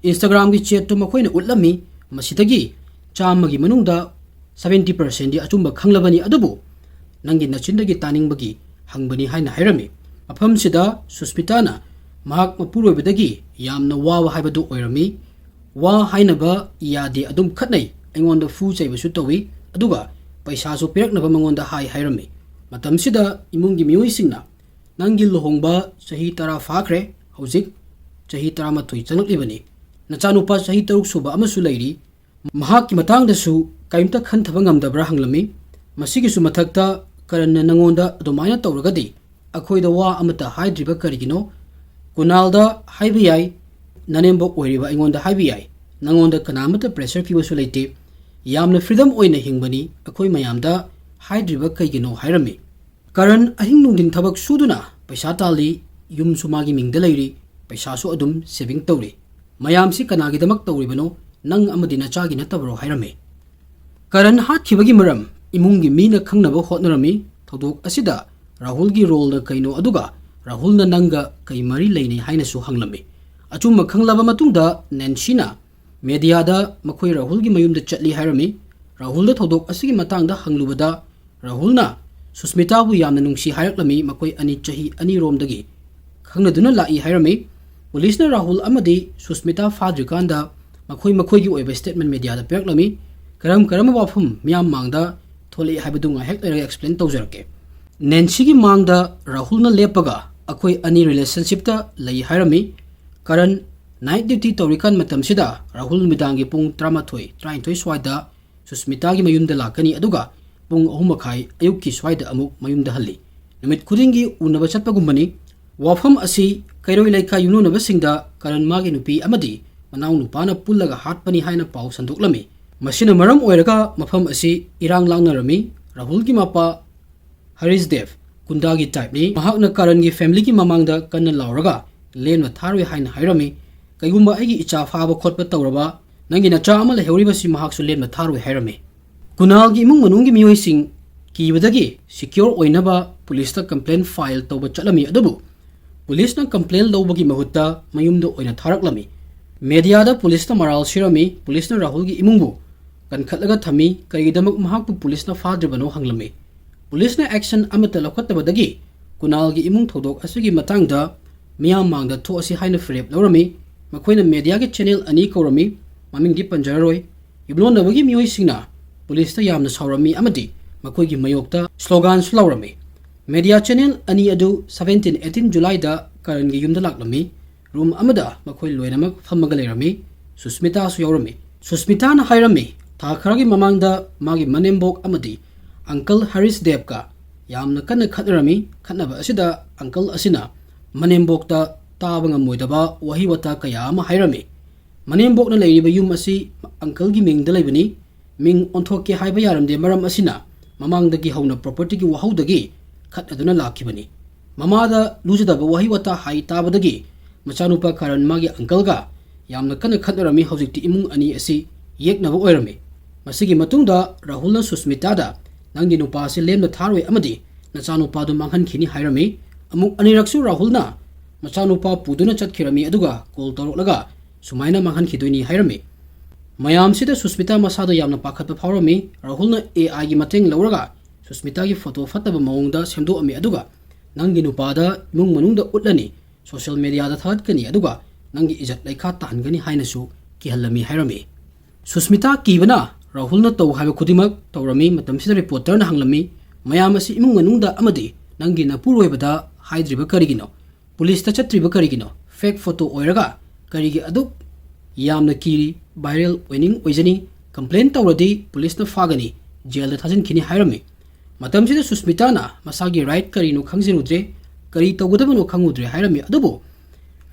Instagram-ꯒꯤ ꯆꯦꯠꯇꯨ ꯃꯈꯣꯏꯅ ꯎꯠꯂꯝꯃꯤ꯫ ꯃꯁꯤꯗꯒꯤ ꯆꯥꯝꯃꯒꯤ ꯃꯅꯨꯡꯗ ꯁꯚꯦꯟꯇꯤ ꯄꯥꯔꯁꯦꯟꯗꯤ ꯑꯆꯨꯝꯕ ꯈꯪꯂꯕꯅꯤ꯫ ꯑꯗꯨꯕꯨ ꯅꯪꯒꯤ ꯅꯆꯤꯟꯗꯒꯤ ꯇꯥꯅꯤꯡꯕꯒꯤ ꯍꯪꯕꯅꯤ ꯍꯥꯏꯅ ꯍꯥꯏꯔꯝꯃꯤ꯫ ꯃꯐꯝꯁꯤꯗ ꯁꯨꯁꯃꯤꯇꯥꯅ ꯃꯍꯥꯛ ꯃꯄꯨꯔꯣꯏꯕꯗꯒꯤ ꯌꯥꯝꯅ ꯋꯥꯕ ꯍꯥꯏꯕꯗꯨ ꯑꯣꯏꯔꯝꯃꯤ꯫ ꯋꯥ ꯍꯥꯏꯅꯕ ꯌꯥꯗꯦ, ꯑꯗꯨꯝ ꯈꯠꯅꯩ꯫ ꯑꯩꯉꯣꯟꯗ ꯐꯨ ꯆꯩꯕꯁꯨ ꯇꯧꯏ, ꯑꯗꯨꯒ ꯄꯩꯁꯥꯁꯨ ꯄꯤꯔꯛꯅꯕ ꯃꯉꯣꯟꯗ ꯍꯥꯏ ꯍꯥꯏꯔꯝꯃꯤ꯫ ꯃꯇꯝꯁꯤꯗ ꯏꯃꯨꯡꯒꯤ ꯃꯤꯑꯣꯏꯁꯤꯡꯅ, "ꯅꯪꯒꯤ ꯂꯨꯍꯣꯡꯕ ꯆꯍꯤ ꯇꯔꯥ ꯐꯥꯈ꯭ꯔꯦ, ꯍꯧꯖꯤꯛ ꯆꯍꯤ ꯇꯔꯥꯃꯥꯊꯣꯏ ꯆꯪꯂꯛꯂꯤꯕꯅꯤ꯫ ꯅꯆꯥꯅꯨꯄꯥ ꯆꯍꯤ ꯇꯔꯨꯛ ꯁꯨꯕ ꯑꯃꯁꯨ ꯂꯩꯔꯤ, ꯃꯍꯥꯛꯀꯤ ꯃꯇꯥꯡꯗꯁꯨ ꯀꯔꯤꯝꯇ ꯈꯟꯊꯕ ꯉꯝꯗꯕ꯭ꯔꯥ?" ꯍꯪꯂꯝꯃꯤ꯫ ꯃꯁꯤꯒꯤꯁꯨ ꯃꯊꯛꯇ ꯀꯔꯟꯅ ꯅꯉꯣꯟꯗ ꯑꯗꯨꯃꯥꯏꯅ ꯇꯧꯔꯒꯗꯤ ꯑꯩꯈꯣꯏꯗ ꯋꯥ ꯑꯃꯠꯇ ꯍꯥꯏꯗ꯭ꯔꯤꯕ ꯀꯔꯤꯒꯤꯅꯣ? ꯀꯨꯅꯥꯜꯗ ꯍꯥꯏꯕ ꯌꯥꯏ, ꯅꯅꯦꯝꯕꯣꯛ ꯑꯣꯏꯔꯤꯕ ꯑꯩꯉꯣꯟꯗ ꯍꯥꯏꯕ ꯌꯥꯏ, ꯅꯉꯣꯟꯗ ꯀꯅꯥ ꯑꯃꯠꯇ pressure ꯄꯤꯕꯁꯨ ꯂꯩꯇꯦ, ꯌꯥꯝꯅ freedom ꯑꯣꯏꯅ ꯍꯤꯡꯕꯅꯤ, ꯑꯩꯈꯣꯏ ꯃꯌꯥꯝꯗ ꯍꯥꯏꯗ꯭ꯔꯤꯕ ꯀꯩꯒꯤꯅꯣ ꯍꯥꯏꯔꯝꯃꯤ꯫ ꯀꯔꯟ ꯑꯍꯤꯡ ꯅꯨꯡꯊꯤꯟ ꯊꯕꯛ ꯁꯨꯗꯨꯅ ꯄꯩꯁꯥ ꯇꯥꯜꯂꯤ, ꯌꯨꯝꯁꯨ ꯃꯥꯒꯤ ꯃꯤꯡꯗ ꯂꯩꯔꯤ, ꯄꯩꯁꯥꯁꯨ ꯑꯗꯨꯝ saving ꯇꯧꯔꯤ꯫ ꯃꯌꯥꯝꯁꯤ ꯀꯅꯥꯒꯤꯗꯃꯛ ꯇꯧꯔꯤꯕꯅꯣ? ꯅꯪ ꯑꯃꯗꯤ ꯅꯆꯥꯒꯤ ꯅꯠꯇꯕꯔꯣ? ꯍꯥꯏꯔꯝꯃꯤ꯫ ꯀꯔꯟ ꯍꯥꯠꯈꯤꯕꯒꯤ ꯃꯔꯝ ꯏꯃꯨꯡꯒꯤ ꯃꯤꯅ ꯈꯪꯅꯕ ꯍꯣꯠꯅꯔꯝꯃꯤ꯫ ꯊꯧꯗꯣꯛ ꯑꯁꯤꯗ ꯔꯥꯍꯨꯜꯒꯤ roleꯅ ꯀꯩꯅꯣ, ꯑꯗꯨꯒ ꯔꯥꯍꯨꯜꯅ ꯅꯪꯒ ꯀꯩ ꯃꯔꯤ ꯂꯩꯅꯩ ꯍꯥꯏꯅꯁꯨ ꯍꯪꯂꯝꯃꯤ꯫ ꯑꯆꯨꯝꯕ ꯈꯪꯂꯕ ꯃꯇꯨꯡꯗ ꯅꯦꯟꯁꯤꯅ mediaꯗ ꯃꯈꯣꯏ ꯔꯥꯍꯨꯜꯒꯤ ꯃꯌꯨꯝꯗ ꯆꯠꯂꯤ ꯍꯥꯏꯔꯝꯃꯤ꯫ ꯔꯥꯍꯨꯜꯗ ꯊꯧꯗꯣꯛ ꯑꯁꯤꯒꯤ ꯃꯇꯥꯡꯗ ꯍꯪꯂꯨꯕꯗ ꯔꯥꯍꯨꯜꯅ ꯁꯨꯁꯃꯤꯇꯥꯕꯨ ꯌꯥꯝꯅ ꯅꯨꯡꯁꯤ ꯍꯥꯏꯔꯛꯂꯝꯃꯤ, ꯃꯈꯣꯏ ꯑꯅꯤ ꯆꯍꯤ ꯑꯅꯤꯔꯣꯝꯗꯒꯤ ꯈꯪꯅꯗꯨꯅ ꯂꯥꯛꯏ ꯍꯥꯏꯔꯝꯃꯤ꯫ ꯄꯨꯂꯤꯁꯅ ꯔꯥꯍꯨꯜ ꯑꯃꯗꯤ ꯁꯨꯁꯃꯤꯇꯥ ꯐꯥꯗ꯭ꯔꯤꯀꯥꯟꯗ ꯃꯈꯣꯏ ꯃꯈꯣꯏꯒꯤ ꯑꯣꯏꯕ statement mediaꯗ ꯄꯤꯔꯛꯂꯝꯃꯤ꯫ ꯀꯔꯝ ꯀꯔꯝꯕ ꯋꯥꯐꯝ ꯃꯤꯌꯥꯝ ꯃꯥꯡꯗ ꯊꯣꯛꯂꯛꯏ ꯍꯥꯏꯕꯗꯨ ꯉꯥꯏꯍꯥꯛ ꯂꯩꯔꯒ explain ꯇꯧꯖꯔꯛꯀꯦ꯫ ꯅꯦꯟꯁꯤꯒꯤ ꯃꯥꯡꯗ ꯔꯥꯍꯨꯜꯅ ꯂꯦꯞꯄꯒ ꯑꯩꯈꯣꯏ ꯑꯅꯤ relationshipꯇ ꯂꯩ ꯍꯥꯏꯔꯝꯃꯤ꯫ ꯀꯔꯟ night duty ꯇꯧꯔꯤꯀꯥꯟ ꯃꯇꯝꯁꯤꯗ ꯔꯥꯍꯨꯜ ꯅꯨꯃꯤꯗꯥꯡꯒꯤ ꯄꯨꯡ ꯇꯔꯥꯃꯥꯊꯣꯏ, ꯇꯔꯥꯅꯤꯊꯣꯏ ꯁ꯭ꯋꯥꯏꯗ ꯁꯨꯁꯃꯤꯇꯥꯒꯤ ꯃꯌꯨꯝꯗ ꯂꯥꯛꯀꯅꯤ, ꯑꯗꯨꯒ ꯄꯨꯡ ꯑꯍꯨꯝ ꯃꯈꯥꯏ ꯑꯌꯨꯛꯀꯤ ꯁ꯭ꯋꯥꯏꯗ ꯑꯃꯨꯛ ꯃꯌꯨꯝꯗ ꯍꯜꯂꯤ꯫ ꯅꯨꯃꯤꯠ ꯈꯨꯗꯤꯡꯒꯤ ꯎꯅꯕ ꯆꯠꯄꯒꯨꯝꯕꯅꯤ꯫ ꯋꯥꯐꯝ ꯑꯁꯤ ꯀꯩꯔꯣꯏ ꯂꯩꯀꯥꯏ ꯌꯨꯝꯂꯣꯟꯅꯕꯁꯤꯡꯗ ꯀꯔꯟ ꯃꯥꯒꯤ ꯅꯨꯄꯤ ꯑꯃꯗꯤ ꯃꯅꯥꯎ ꯅꯨꯄꯥꯅ ꯄꯨꯜꯂꯒ ꯍꯥꯠꯄꯅꯤ ꯍꯥꯏꯅ ꯄꯥꯎ ꯁꯟꯗꯣꯛꯂꯝꯃꯤ꯫ ꯃꯁꯤꯅ ꯃꯔꯝ ꯑꯣꯏꯔꯒ ꯃꯐꯝ ꯑꯁꯤ ꯏꯔꯥꯡ ꯂꯥꯡꯅꯔꯝꯃꯤ꯫ ꯔꯥꯍꯨꯜꯒꯤ ꯃꯄꯥ ꯍꯔꯤꯁ ꯗꯦꯕ ꯒꯨꯟꯗꯥꯒꯤ typeꯅꯤ꯫ ꯃꯍꯥꯛꯅ ꯀꯔꯟꯒꯤ familyꯒꯤ ꯃꯃꯥꯡꯗ ꯀꯟꯅ ꯂꯥꯎꯔꯒ ꯂꯦꯟꯕ ꯊꯥꯔꯣꯏ ꯍꯥꯏꯅ ꯍꯥꯏꯔꯝꯃꯤ꯫ "ꯀꯩꯒꯨꯝꯕ ꯑꯩꯒꯤ ꯏꯆꯥ ꯐꯥꯕ ꯈꯣꯠꯄ ꯇꯧꯔꯕ, ꯅꯪꯒꯤ ꯅꯆꯥ ꯑꯃ ꯂꯩꯍꯧꯔꯤꯕꯁꯤ ꯃꯍꯥꯛꯁꯨ ꯂꯦꯟꯕ ꯊꯥꯔꯣꯏ" ꯍꯥꯏꯔꯝꯃꯤ꯫ ꯀꯨꯅꯥꯜꯒꯤ ꯏꯃꯨꯡ ꯃꯅꯨꯡꯒꯤ ꯃꯤꯑꯣꯏꯁꯤꯡ ꯀꯤꯕꯗꯒꯤ secure ꯑꯣꯏꯅꯕ ꯄꯨꯂꯤꯁꯇ complaint file ꯇꯧꯕ ꯆꯠꯂꯝꯃꯤ, ꯑꯗꯨꯕꯨ ꯄꯨꯂꯤꯁꯅ complaint ꯂꯧꯕꯒꯤ ꯃꯍꯨꯠꯇ ꯃꯌꯨꯝꯗ ꯑꯣꯏꯅ ꯊꯥꯔꯛꯂꯝꯃꯤ꯫ Mediaꯗ ꯄꯨꯂꯤꯁꯅ ꯃꯔꯥꯜ ꯁꯤꯔꯝꯃꯤ꯫ ꯄꯨꯂꯤꯁꯅ ꯔꯥꯍꯨꯜꯒꯤ ꯏꯃꯨꯡꯕꯨ ꯀꯟꯈꯠꯂꯒ ꯊꯝꯃꯤ꯫ ꯀꯔꯤꯒꯤꯗꯃꯛ ꯃꯍꯥꯛꯄꯨ ꯄꯨꯂꯤꯁꯅ ꯐꯥꯗ꯭ꯔꯤꯕꯅꯣ ꯍꯪꯂꯝꯃꯤ꯫ ꯄꯨꯂꯤꯁꯅ action ꯑꯃꯠꯇ ꯂꯧꯈꯠꯇꯕꯗꯒꯤ ꯀꯨꯅꯥꯜꯒꯤ ꯏꯃꯨꯡ ꯊꯧꯗꯣꯛ ꯑꯁꯤꯒꯤ ꯃꯇꯥꯡꯗ ꯃꯤꯌꯥꯝ ꯃꯥꯡꯗ ꯊꯣꯛꯑꯁꯤ ꯍꯥꯏꯅ ꯐꯤꯔꯦꯞ ꯂꯧꯔꯝꯃꯤ꯫ ꯃꯈꯣꯏꯅ mediaꯒꯤ channel ꯑꯅꯤ ꯀꯧꯔꯝꯃꯤ, ꯃꯃꯤꯡꯗꯤ ꯄꯟꯖꯔꯔꯣꯏ꯫ ꯌꯨꯝꯂꯣꯟꯅꯕꯒꯤ ꯃꯤꯑꯣꯏꯁꯤꯡꯅ ꯄꯨꯂꯤꯁꯇ ꯌꯥꯝꯅ ꯁꯥꯎꯔꯝꯃꯤ ꯑꯃꯗꯤ ꯃꯈꯣꯏꯒꯤ ꯃꯥꯌꯣꯛꯇ ꯁ꯭ꯂꯣꯒꯥꯟꯁꯨ ꯂꯥꯎꯔꯝꯃꯤ꯫ ꯃꯦꯗꯤꯌꯥ ꯆꯦꯅꯦꯜ ꯑꯅꯤ ꯑꯗꯨ seventeen eighteen Julyꯗ ꯀꯔꯟꯒꯤ ꯌꯨꯝꯗ ꯂꯥꯛꯂꯝꯃꯤ꯫ ꯔꯨꯝ ꯑꯃꯗ ꯃꯈꯣꯏ ꯂꯣꯏꯅꯃꯛ ꯐꯝꯃꯒ ꯂꯩꯔꯝꯃꯤ꯫ ꯁꯨꯁꯃꯤꯇꯥꯁꯨ ꯌꯥꯎꯔꯝꯃꯤ꯫ ꯁꯨꯁꯃꯤꯇꯥꯅ ꯍꯥꯏꯔꯝꯃꯤ, ꯊꯥ ꯈꯔꯒꯤ ꯃꯃꯥꯡꯗ ꯃꯥꯒꯤ ꯃꯅꯦꯝꯕꯣꯛ ꯑꯃꯗꯤ ꯑꯪꯀꯜ ꯍꯔꯤꯁ ꯗꯦꯕꯀ ꯌꯥꯝꯅ ꯀꯟꯅ ꯈꯠꯅꯔꯝꯃꯤ꯫ ꯈꯠꯅꯕ ꯑꯁꯤꯗ ꯑꯪꯀꯜ ꯑꯁꯤꯅ ꯃꯅꯦꯝꯕꯣꯛꯇ ꯇꯥꯕ ꯉꯝꯃꯣꯏꯗꯕ ꯋꯥꯍꯩ ꯋꯥꯇꯥ ꯀꯌꯥ ꯑꯃ ꯍꯥꯏꯔꯝꯃꯤ꯫ ꯃꯅꯦꯝꯕꯣꯛꯅ ꯂꯩꯔꯤꯕ ꯌꯨꯝ ꯑꯁꯤ ꯑꯪꯀꯜꯒꯤ ꯃꯤꯡꯗ ꯂꯩꯕꯅꯤ꯫ ꯃꯤꯡ ꯑꯣꯟꯊꯣꯛꯀꯦ ꯍꯥꯏꯕ ꯌꯥꯔꯝꯗꯦ, ꯃꯔꯝ ꯑꯁꯤꯅ ꯃꯃꯥꯡꯗꯒꯤ ꯍꯧꯅ propertyꯒꯤ ꯋꯥꯍꯧꯗꯒꯤ ꯈꯠꯅꯗꯨꯅ ꯂꯥꯛꯈꯤꯕꯅꯤ꯫ ꯃꯃꯥꯗ ꯂꯨꯖꯗꯕ ꯋꯥꯍꯩ ꯋꯥꯇꯥ ꯍꯥꯏ ꯇꯥꯕꯗꯒꯤ ꯃꯆꯥꯅꯨꯄꯥ ꯀꯔꯟ ꯃꯥꯒꯤ ꯑꯪꯀꯜꯒ ꯌꯥꯝꯅ ꯀꯟꯅ ꯈꯠꯅꯔꯝꯃꯤ꯫ ꯍꯧꯖꯤꯛꯇꯤ ꯏꯃꯨꯡ ꯑꯅꯤ ꯑꯁꯤ ꯌꯦꯛꯅꯕ ꯑꯣꯏꯔꯝꯃꯤ꯫ ꯃꯁꯤꯒꯤ ꯃꯇꯨꯡꯗ ꯔꯥꯍꯨꯜꯅ ꯁꯨꯁꯃꯤꯇꯥꯗ, "ꯅꯪꯒꯤ ꯅꯨꯄꯥ ꯑꯁꯤ ꯂꯦꯝꯅ ꯊꯥꯔꯣꯏ ꯑꯃꯗꯤ ꯅꯆꯥꯅꯨꯄꯥꯗꯨ ꯃꯥꯡꯍꯟꯈꯤꯅꯤ" ꯍꯥꯏꯔꯝꯃꯤ꯫ ꯑꯃꯨꯛ ꯑꯅꯤꯔꯛꯁꯨ ꯔꯥꯍꯨꯜꯅ ꯃꯆꯥꯅꯨꯄꯥ ꯄꯨꯗꯨꯅ ꯆꯠꯈꯤꯔꯝꯃꯤ, ꯑꯗꯨꯒ call ꯇꯧꯔꯛꯂꯒ ꯁꯨꯃꯥꯏꯅ ꯃꯥꯡꯍꯟꯈꯤꯗꯣꯏꯅꯤ ꯍꯥꯏꯔꯝꯃꯤ꯫ ꯃꯌꯥꯝꯁꯤꯗ ꯁꯨꯁꯃꯤꯇꯥ ꯃꯁꯥꯗ ꯌꯥꯝꯅ ꯄꯥꯈꯠꯄ ꯐꯥꯎꯔꯝꯃꯤ꯫ ꯔꯥꯍꯨꯜꯅ AIꯒꯤ ꯃꯇꯦꯡ ꯂꯧꯔꯒ ꯁꯨꯁꯃꯤꯇꯥꯒꯤ photo ꯐꯠꯇꯕ ꯃꯑꯣꯡꯗ ꯁꯦꯝꯗꯣꯛꯑꯝꯃꯤ, ꯑꯗꯨꯒ "ꯅꯪꯒꯤ ꯅꯨꯄꯥꯗ ꯏꯃꯨꯡ ꯃꯅꯨꯡꯗ ꯎꯠꯂꯅꯤ, social mediaꯗ ꯊꯥꯒꯠꯀꯅꯤ, ꯑꯗꯨꯒ ꯅꯪꯒꯤ ꯏꯖꯠ ꯂꯩꯈꯥ ꯇꯥꯍꯟꯒꯅꯤ" ꯍꯥꯏꯅꯁꯨ ꯀꯤꯍꯜꯂꯝꯃꯤ ꯍꯥꯏꯔꯝꯃꯤ꯫ ꯁꯨꯁꯃꯤꯇꯥ ꯀꯤꯕꯅ ꯔꯥꯍꯨꯜꯅ ꯇꯧ ꯍꯥꯏꯕ ꯈꯨꯗꯤꯡꯃꯛ ꯇꯧꯔꯝꯃꯤ꯫ ꯃꯇꯝꯁꯤꯗ reporterꯅ ꯍꯪꯂꯝꯃꯤ, "ꯃꯌꯥꯝ ꯑꯁꯤ ꯏꯃꯨꯡ ꯃꯅꯨꯡꯗ ꯑꯃꯗꯤ ꯅꯪꯒꯤ ꯅꯄꯨꯔꯣꯏꯕꯗ ꯍꯥꯏꯗ꯭ꯔꯤꯕ ꯀꯔꯤꯒꯤꯅꯣ? ꯄꯨꯂꯤꯁꯇ ꯆꯠꯇ꯭ꯔꯤꯕ ꯀꯔꯤꯒꯤꯅꯣ? Fake photo ꯑꯣꯏꯔꯒ ꯀꯔꯤꯒꯤ ꯑꯗꯨꯛ ꯌꯥꯝꯅ ꯀꯤꯔꯤ? Viral ꯑꯣꯏꯅꯤꯡ ꯑꯣꯏꯖꯅꯤ꯫ Complain ꯇꯧꯔꯗꯤ ꯄꯨꯂꯤꯁꯅ ꯐꯥꯒꯅꯤ, jailꯗ ꯊꯥꯖꯤꯟꯈꯤꯅꯤ" ꯍꯥꯏꯔꯝꯃꯤ꯫ ꯃꯇꯝꯁꯤꯗ ꯁꯨꯁꯃꯤꯇꯥꯅ ꯃꯁꯥꯒꯤ right ꯀꯔꯤꯅꯣ ꯈꯪꯖꯔꯨꯗ꯭ꯔꯦ, ꯀꯔꯤ ꯇꯧꯒꯗꯕꯅꯣ ꯈꯪꯉꯨꯗ꯭ꯔꯦ ꯍꯥꯏꯔꯝꯃꯤ꯫ ꯑꯗꯨꯕꯨ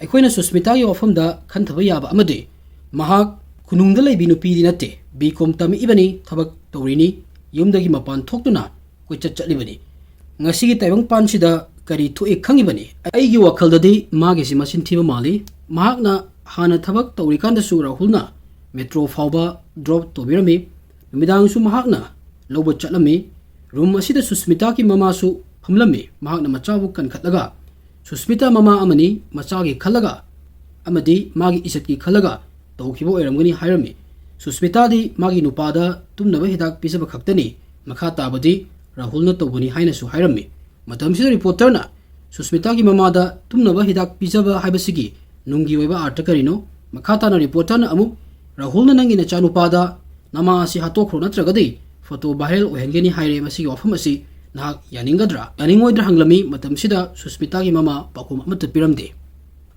ꯑꯩꯈꯣꯏꯅ ꯁꯨꯁꯃꯤꯇꯥꯒꯤ ꯋꯥꯐꯝꯗ ꯈꯟꯊꯕ ꯌꯥꯕ ꯑꯃꯗꯤ, ꯃꯍꯥꯛ ꯈꯨꯅꯨꯡꯗ ꯂꯩꯕꯤ ꯅꯨꯄꯤꯗꯤ ꯅꯠꯇꯦ, B.Com ꯇꯝꯃꯛꯏꯕꯅꯤ, ꯊꯕꯛ ꯇꯧꯔꯤꯅꯤ, ꯌꯨꯝꯗꯒꯤ ꯃꯄꯥꯟ ꯊꯣꯛꯇꯨꯅ ꯀꯣꯏꯆꯠ ꯆꯠꯂꯤꯕꯅꯤ꯫ ꯉꯁꯤꯒꯤ ꯇꯥꯏꯕꯪꯄꯥꯟꯁꯤꯗ ꯀꯔꯤ ꯊꯣꯛꯏ ꯈꯪꯉꯤꯕꯅꯤ? ꯑꯩꯒꯤ ꯋꯥꯈꯜꯗꯗꯤ ꯃꯥꯒꯤꯁꯤ ꯃꯆꯤꯟ ꯊꯤꯕ ꯃꯥꯜꯂꯤ꯫ ꯃꯍꯥꯛꯅ ꯍꯥꯟꯅ ꯊꯕꯛ ꯇꯧꯔꯤꯀꯥꯟꯗꯁꯨ ꯔꯥꯍꯨꯜꯅ metro ꯐꯥꯎꯕ drop ꯇꯧꯕꯤꯔꯝꯃꯤ꯫ ꯅꯨꯃꯤꯗꯥꯡꯁꯨ ꯃꯍꯥꯛꯅ ꯂꯧꯕ ꯆꯠꯂꯝꯃꯤ꯫ Room ꯑꯁꯤꯗ ꯁꯨꯁꯃꯤꯇꯥꯒꯤ ꯃꯃꯥꯁꯨ ꯐꯝꯂꯝꯃꯤ꯫ ꯃꯍꯥꯛꯅ ꯃꯆꯥꯕꯨ ꯀꯟꯈꯠꯂꯒ, "ꯁꯨꯁꯃꯤꯇꯥ ꯃꯃꯥ ꯑꯃꯅꯤ, ꯃꯆꯥꯒꯤ ꯈꯜꯂꯒ ꯑꯃꯗꯤ ꯃꯥꯒꯤ ꯏꯖꯠꯀꯤ ꯈꯜꯂꯒ ꯇꯧꯈꯤꯕ ꯑꯣꯏꯔꯝꯒꯅꯤ" ꯍꯥꯏꯔꯝꯃꯤ꯫ ꯁꯨꯁꯃꯤꯇꯥꯗꯤ ꯃꯥꯒꯤ ꯅꯨꯄꯥꯗ ꯇꯨꯝꯅꯕ ꯍꯤꯗꯥꯛ ꯄꯤꯖꯕ ꯈꯛꯇꯅꯤ, ꯃꯈꯥ ꯇꯥꯕꯗꯤ ꯔꯥꯍꯨꯜꯅ ꯇꯧꯕꯅꯤ ꯍꯥꯏꯅꯁꯨ ꯍꯥꯏꯔꯝꯃꯤ꯫ ꯃꯇꯝꯁꯤꯗ reporterꯅ ꯁꯨꯁꯃꯤꯇꯥꯒꯤ ꯃꯃꯥꯗ ꯇꯨꯝꯅꯕ ꯍꯤꯗꯥꯛ ꯄꯤꯖꯕ ꯍꯥꯏꯕꯁꯤꯒꯤ ꯅꯨꯡꯒꯤ ꯑꯣꯏꯕ ꯑꯥꯔꯊ ꯀꯔꯤꯅꯣ? ꯃꯈꯥ ꯇꯥꯅ reporterꯅ ꯑꯃꯨꯛ, "ꯔꯥꯍꯨꯜꯅ ꯅꯪꯒꯤ ꯅꯆꯥꯅꯨꯄꯥꯗ "ꯅꯃꯥ ꯑꯁꯤ ꯍꯥꯠꯇꯣꯛꯈ꯭ꯔꯣ, ꯅꯠꯇ꯭ꯔꯒꯗꯤ ꯐꯣꯇꯣ ꯚꯥꯏꯔꯦꯜ ꯑꯣꯏꯍꯟꯒꯅꯤ ꯍꯥꯏꯔꯦ꯫ ꯃꯁꯤꯒꯤ ꯋꯥꯐꯝ ꯑꯁꯤ ꯅꯍꯥꯛ ꯌꯥꯅꯤꯡꯒꯗ꯭ꯔꯥ, ꯌꯥꯅꯤꯡꯉꯣꯏꯗ꯭ꯔꯥ?" ꯍꯪꯂꯝꯃꯤ꯫ ꯃꯇꯝꯁꯤꯗ ꯁꯨꯁꯃꯤꯇꯥꯒꯤ ꯃꯃꯥ ꯄꯥꯎꯈꯨꯝ ꯑꯃꯠꯇ ꯄꯤꯔꯝꯗꯦ꯫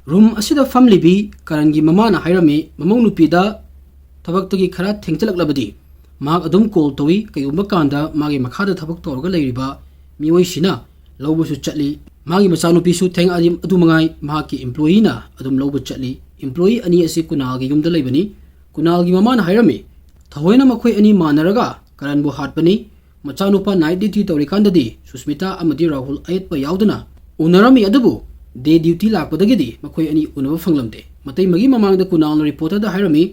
ꯔꯨꯝ ꯑꯁꯤꯗ ꯐꯝꯂꯤꯕꯤ ꯀꯔꯟꯒꯤ ꯃꯃꯥꯅ ꯍꯥꯏꯔꯝꯃꯤ, ꯃꯃꯧ ꯅꯨꯄꯤꯗ ꯊꯕꯛꯇꯒꯤ ꯈꯔ ꯊꯦꯡꯖꯤꯜꯂꯛꯂꯕꯗꯤ ꯃꯍꯥꯛ ꯑꯗꯨꯝ ꯀꯣꯜ ꯇꯧꯏ꯫ ꯀꯩꯒꯨꯝꯕ ꯀꯥꯟꯗ ꯃꯥꯒꯤ ꯃꯈꯥꯗ ꯊꯕꯛ ꯇꯧꯔꯒ ꯂꯩꯔꯤꯕ ꯃꯤꯑꯣꯏꯁꯤꯅ ꯂꯧꯕꯁꯨ ꯆꯠꯂꯤ꯫ ꯃꯥꯒꯤ ꯃꯆꯥꯅꯨꯄꯤꯁꯨ ꯊꯦꯡꯉꯛꯑꯗꯤ ꯑꯗꯨ ꯃꯉꯥꯏ, ꯃꯍꯥꯛꯀꯤ ꯏꯝꯄ꯭ꯂꯣꯌꯤꯅ ꯑꯗꯨꯝ ꯂꯧꯕ ꯆꯠꯂꯤ꯫ ꯏꯝꯄ꯭ꯂꯣꯌꯤ ꯑꯅꯤ ꯑꯁꯤ ꯀꯨꯅꯥꯜꯒꯤ ꯌꯨꯝꯗ ꯂꯩꯕꯅꯤ꯫ ꯀꯨꯅꯥꯜꯒꯤ ꯃꯃꯥꯅ ꯍꯥꯏꯔꯝꯃꯤ, ꯊꯑꯣꯏꯅ ꯃꯈꯣꯏ ꯑꯅꯤ ꯃꯥꯟꯅꯔꯒ ꯀꯔꯟꯕꯨ ꯍꯥꯠꯄꯅꯤ꯫ ꯃꯆꯥꯅꯨꯄꯥ ꯅꯥꯏꯠ ꯗ꯭ꯌꯨꯇꯤ ꯇꯧꯔꯤꯀꯥꯟꯗꯗꯤ ꯁꯨꯁꯃꯤꯇꯥ ꯑꯃꯗꯤ ꯔꯥꯍꯨꯜ ꯑꯌꯦꯠꯄ ꯌꯥꯎꯗꯅ ꯎꯅꯔꯝꯃꯤ, ꯑꯗꯨꯕꯨ ꯗꯦ ꯗ꯭ꯌꯨꯇꯤ ꯂꯥꯛꯄꯗꯒꯤꯗꯤ ꯃꯈꯣꯏ ꯑꯅꯤ ꯎꯅꯕ ꯐꯪꯂꯝꯗꯦ꯫ ꯃꯇꯩ ꯑꯃꯒꯤ ꯃꯃꯥꯡꯗ ꯀꯨꯅꯥꯜꯅ ꯔꯤꯄꯣꯔꯇꯔꯗ ꯍꯥꯏꯔꯝꯃꯤ,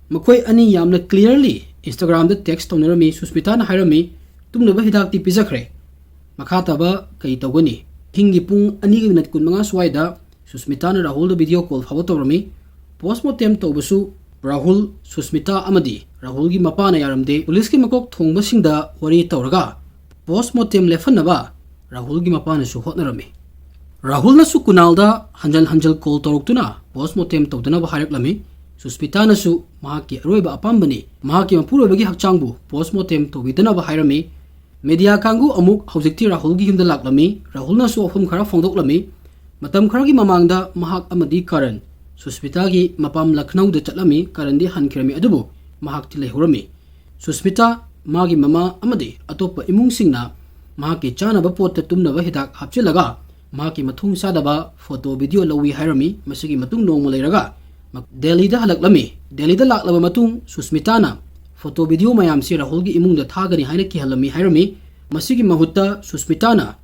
ꯃꯈꯣꯏ ꯑꯅꯤ ꯌꯥꯝꯅ ꯀ꯭ꯂꯤꯌꯔꯂꯤ ꯏꯟꯁꯇꯥꯒ꯭ꯔꯥꯝꯗ ꯇꯦꯛꯁ ꯇꯧꯅꯔꯝꯃꯤ꯫ ꯁꯨꯁꯃꯤꯇꯥꯅ ꯍꯥꯏꯔꯝꯃꯤ, "ꯇꯨꯝꯅꯕ ꯍꯤꯗꯥꯛꯇꯤ ꯄꯤꯖꯈ꯭ꯔꯦ"꯫ ꯃꯈꯥ ꯇꯥꯕ ꯀꯩ ꯇꯧꯒꯅꯤ? ꯑꯍꯤꯡꯒꯤ ꯄꯨꯡ ꯑꯅꯤꯒ ꯃꯤꯅꯠ ꯀꯨꯟꯃꯉꯥ ꯁ꯭ꯋꯥꯏꯗ ꯁꯨꯁꯃꯤꯇꯥꯅ ꯔꯥꯍꯨꯜꯗ ꯚꯤꯗꯤꯑꯣ ꯀꯣꯜ ꯐꯥꯎꯕ ꯇꯧꯔꯝꯃꯤ꯫ ꯄꯣꯁꯃꯣꯔꯇꯦꯝ ꯇꯧꯕꯁꯨ ꯔꯥꯍꯨꯜ, ꯁꯨꯁꯃꯤꯇꯥ ꯑꯃꯗꯤ ꯔꯥꯍꯨꯜꯒꯤ ꯃꯄꯥꯅ ꯌꯥꯔꯝꯗꯦ꯫ ꯄꯨꯂꯤꯁꯀꯤ ꯃꯀꯣꯛ ꯊꯣꯡꯕꯁꯤꯡꯗ ꯋꯥꯔꯤ ꯇꯧꯔꯒ ꯄꯣꯁꯃꯣꯔꯇꯦꯝ ꯂꯦꯞꯍꯟꯅꯕ ꯔꯥꯍꯨꯜꯒꯤ ꯃꯄꯥꯅꯁꯨ ꯍꯣꯠꯅꯔꯝꯃꯤ꯫ ꯔꯥꯍꯨꯜꯅꯁꯨ ꯀꯨꯅꯥꯜꯗ ꯍꯟꯖꯟ ꯍꯟꯖꯟ ꯀꯣꯜ ꯇꯧꯔꯛꯇꯨꯅ ꯄꯣꯁꯃꯣꯔꯇꯦꯝ ꯇꯧꯗꯅꯕ ꯍꯥꯏꯔꯛꯂꯝꯃꯤ꯫ ꯁꯨꯁꯃꯤꯇꯥꯅꯁꯨ ꯃꯍꯥꯛꯀꯤ ꯑꯔꯣꯏꯕ ꯑꯄꯥꯝꯕꯅꯤ, ꯃꯍꯥꯛꯀꯤ ꯃꯄꯨꯔꯣꯏꯕꯒꯤ ꯍꯛꯆꯥꯡꯕꯨ ꯄꯣꯁꯃꯣꯔꯇꯦꯝ ꯇꯧꯕꯤꯗꯅꯕ ꯍꯥꯏꯔꯝꯃꯤ꯫ ꯃꯦꯗꯤꯌꯥ ꯀꯥꯡꯕꯨ ꯑꯃꯨꯛ ꯍꯧꯖꯤꯛꯇꯤ ꯔꯥꯍꯨꯜꯒꯤ ꯌꯨꯝꯗ ꯂꯥꯛꯂꯝꯃꯤ꯫ ꯔꯥꯍꯨꯜꯅꯁꯨ ꯋꯥꯐꯝ ꯈꯔ ꯐꯣꯡꯗꯣꯛꯂꯝꯃꯤ꯫ ꯃꯇꯝ ꯈꯔꯒꯤ ꯃꯃꯥꯡꯗ ꯃꯍꯥꯛ ꯑꯃꯗꯤ ꯀꯔꯟ ꯁꯨꯁꯃꯤꯇꯥꯒꯤ ꯃꯄꯥꯝ ꯂꯈꯅꯧꯗ ꯆꯠꯂꯝꯃꯤ꯫ ꯀꯔꯟꯗꯤ ꯍꯟꯈꯤꯔꯝꯃꯤ, ꯑꯗꯨꯕꯨ ꯃꯍꯥꯛꯇꯤ ꯂꯩꯍꯧꯔꯝꯃꯤ꯫ ꯁꯨꯁꯃꯤꯇꯥ, ꯃꯥꯒꯤ ꯃꯃꯥ ꯑꯃꯗꯤ ꯑꯇꯣꯞꯄ ꯏꯃꯨꯡꯁꯤꯡꯅ ꯃꯍꯥꯛꯀꯤ ꯆꯥꯅꯕ ꯄꯣꯠꯇ ꯇꯨꯝꯅꯕ ꯍꯤꯗꯥꯛ ꯍꯥꯞꯆꯤꯜꯂꯒ ꯃꯍꯥꯛꯀꯤ ꯃꯊꯣꯡ ꯆꯥꯗꯕ ꯐꯣꯇꯣ ꯚꯤꯗꯤꯑꯣ ꯂꯧꯏ ꯍꯥꯏꯔꯝꯃꯤ꯫ ꯃꯁꯤꯒꯤ ꯃꯇꯨꯡ ꯅꯣꯡꯃ ꯂꯩꯔꯒ ꯃ-, ꯗꯦꯜꯂꯤꯗ ꯍꯜꯂꯛꯂꯝꯃꯤ꯫ ꯗꯦꯜꯂꯤꯗ ꯂꯥꯛꯂꯕ ꯃꯇꯨꯡ ꯁꯨꯁꯃꯤꯇꯥꯅ ꯐꯣꯇꯣ ꯚꯤꯗꯤꯑꯣ ꯃꯌꯥꯝꯁꯤ ꯔꯥꯍꯨꯜꯒꯤ ꯏꯃꯨꯡꯗ ꯊꯥꯒꯅꯤ ꯍꯥꯏꯅ ꯀꯤꯍꯜꯂꯝꯃꯤ ꯍꯥꯏꯔꯝꯃꯤ꯫ ꯃꯁꯤꯒꯤ ꯃꯍꯨꯠꯇ ꯁꯨꯁꯃꯤꯇꯥꯅ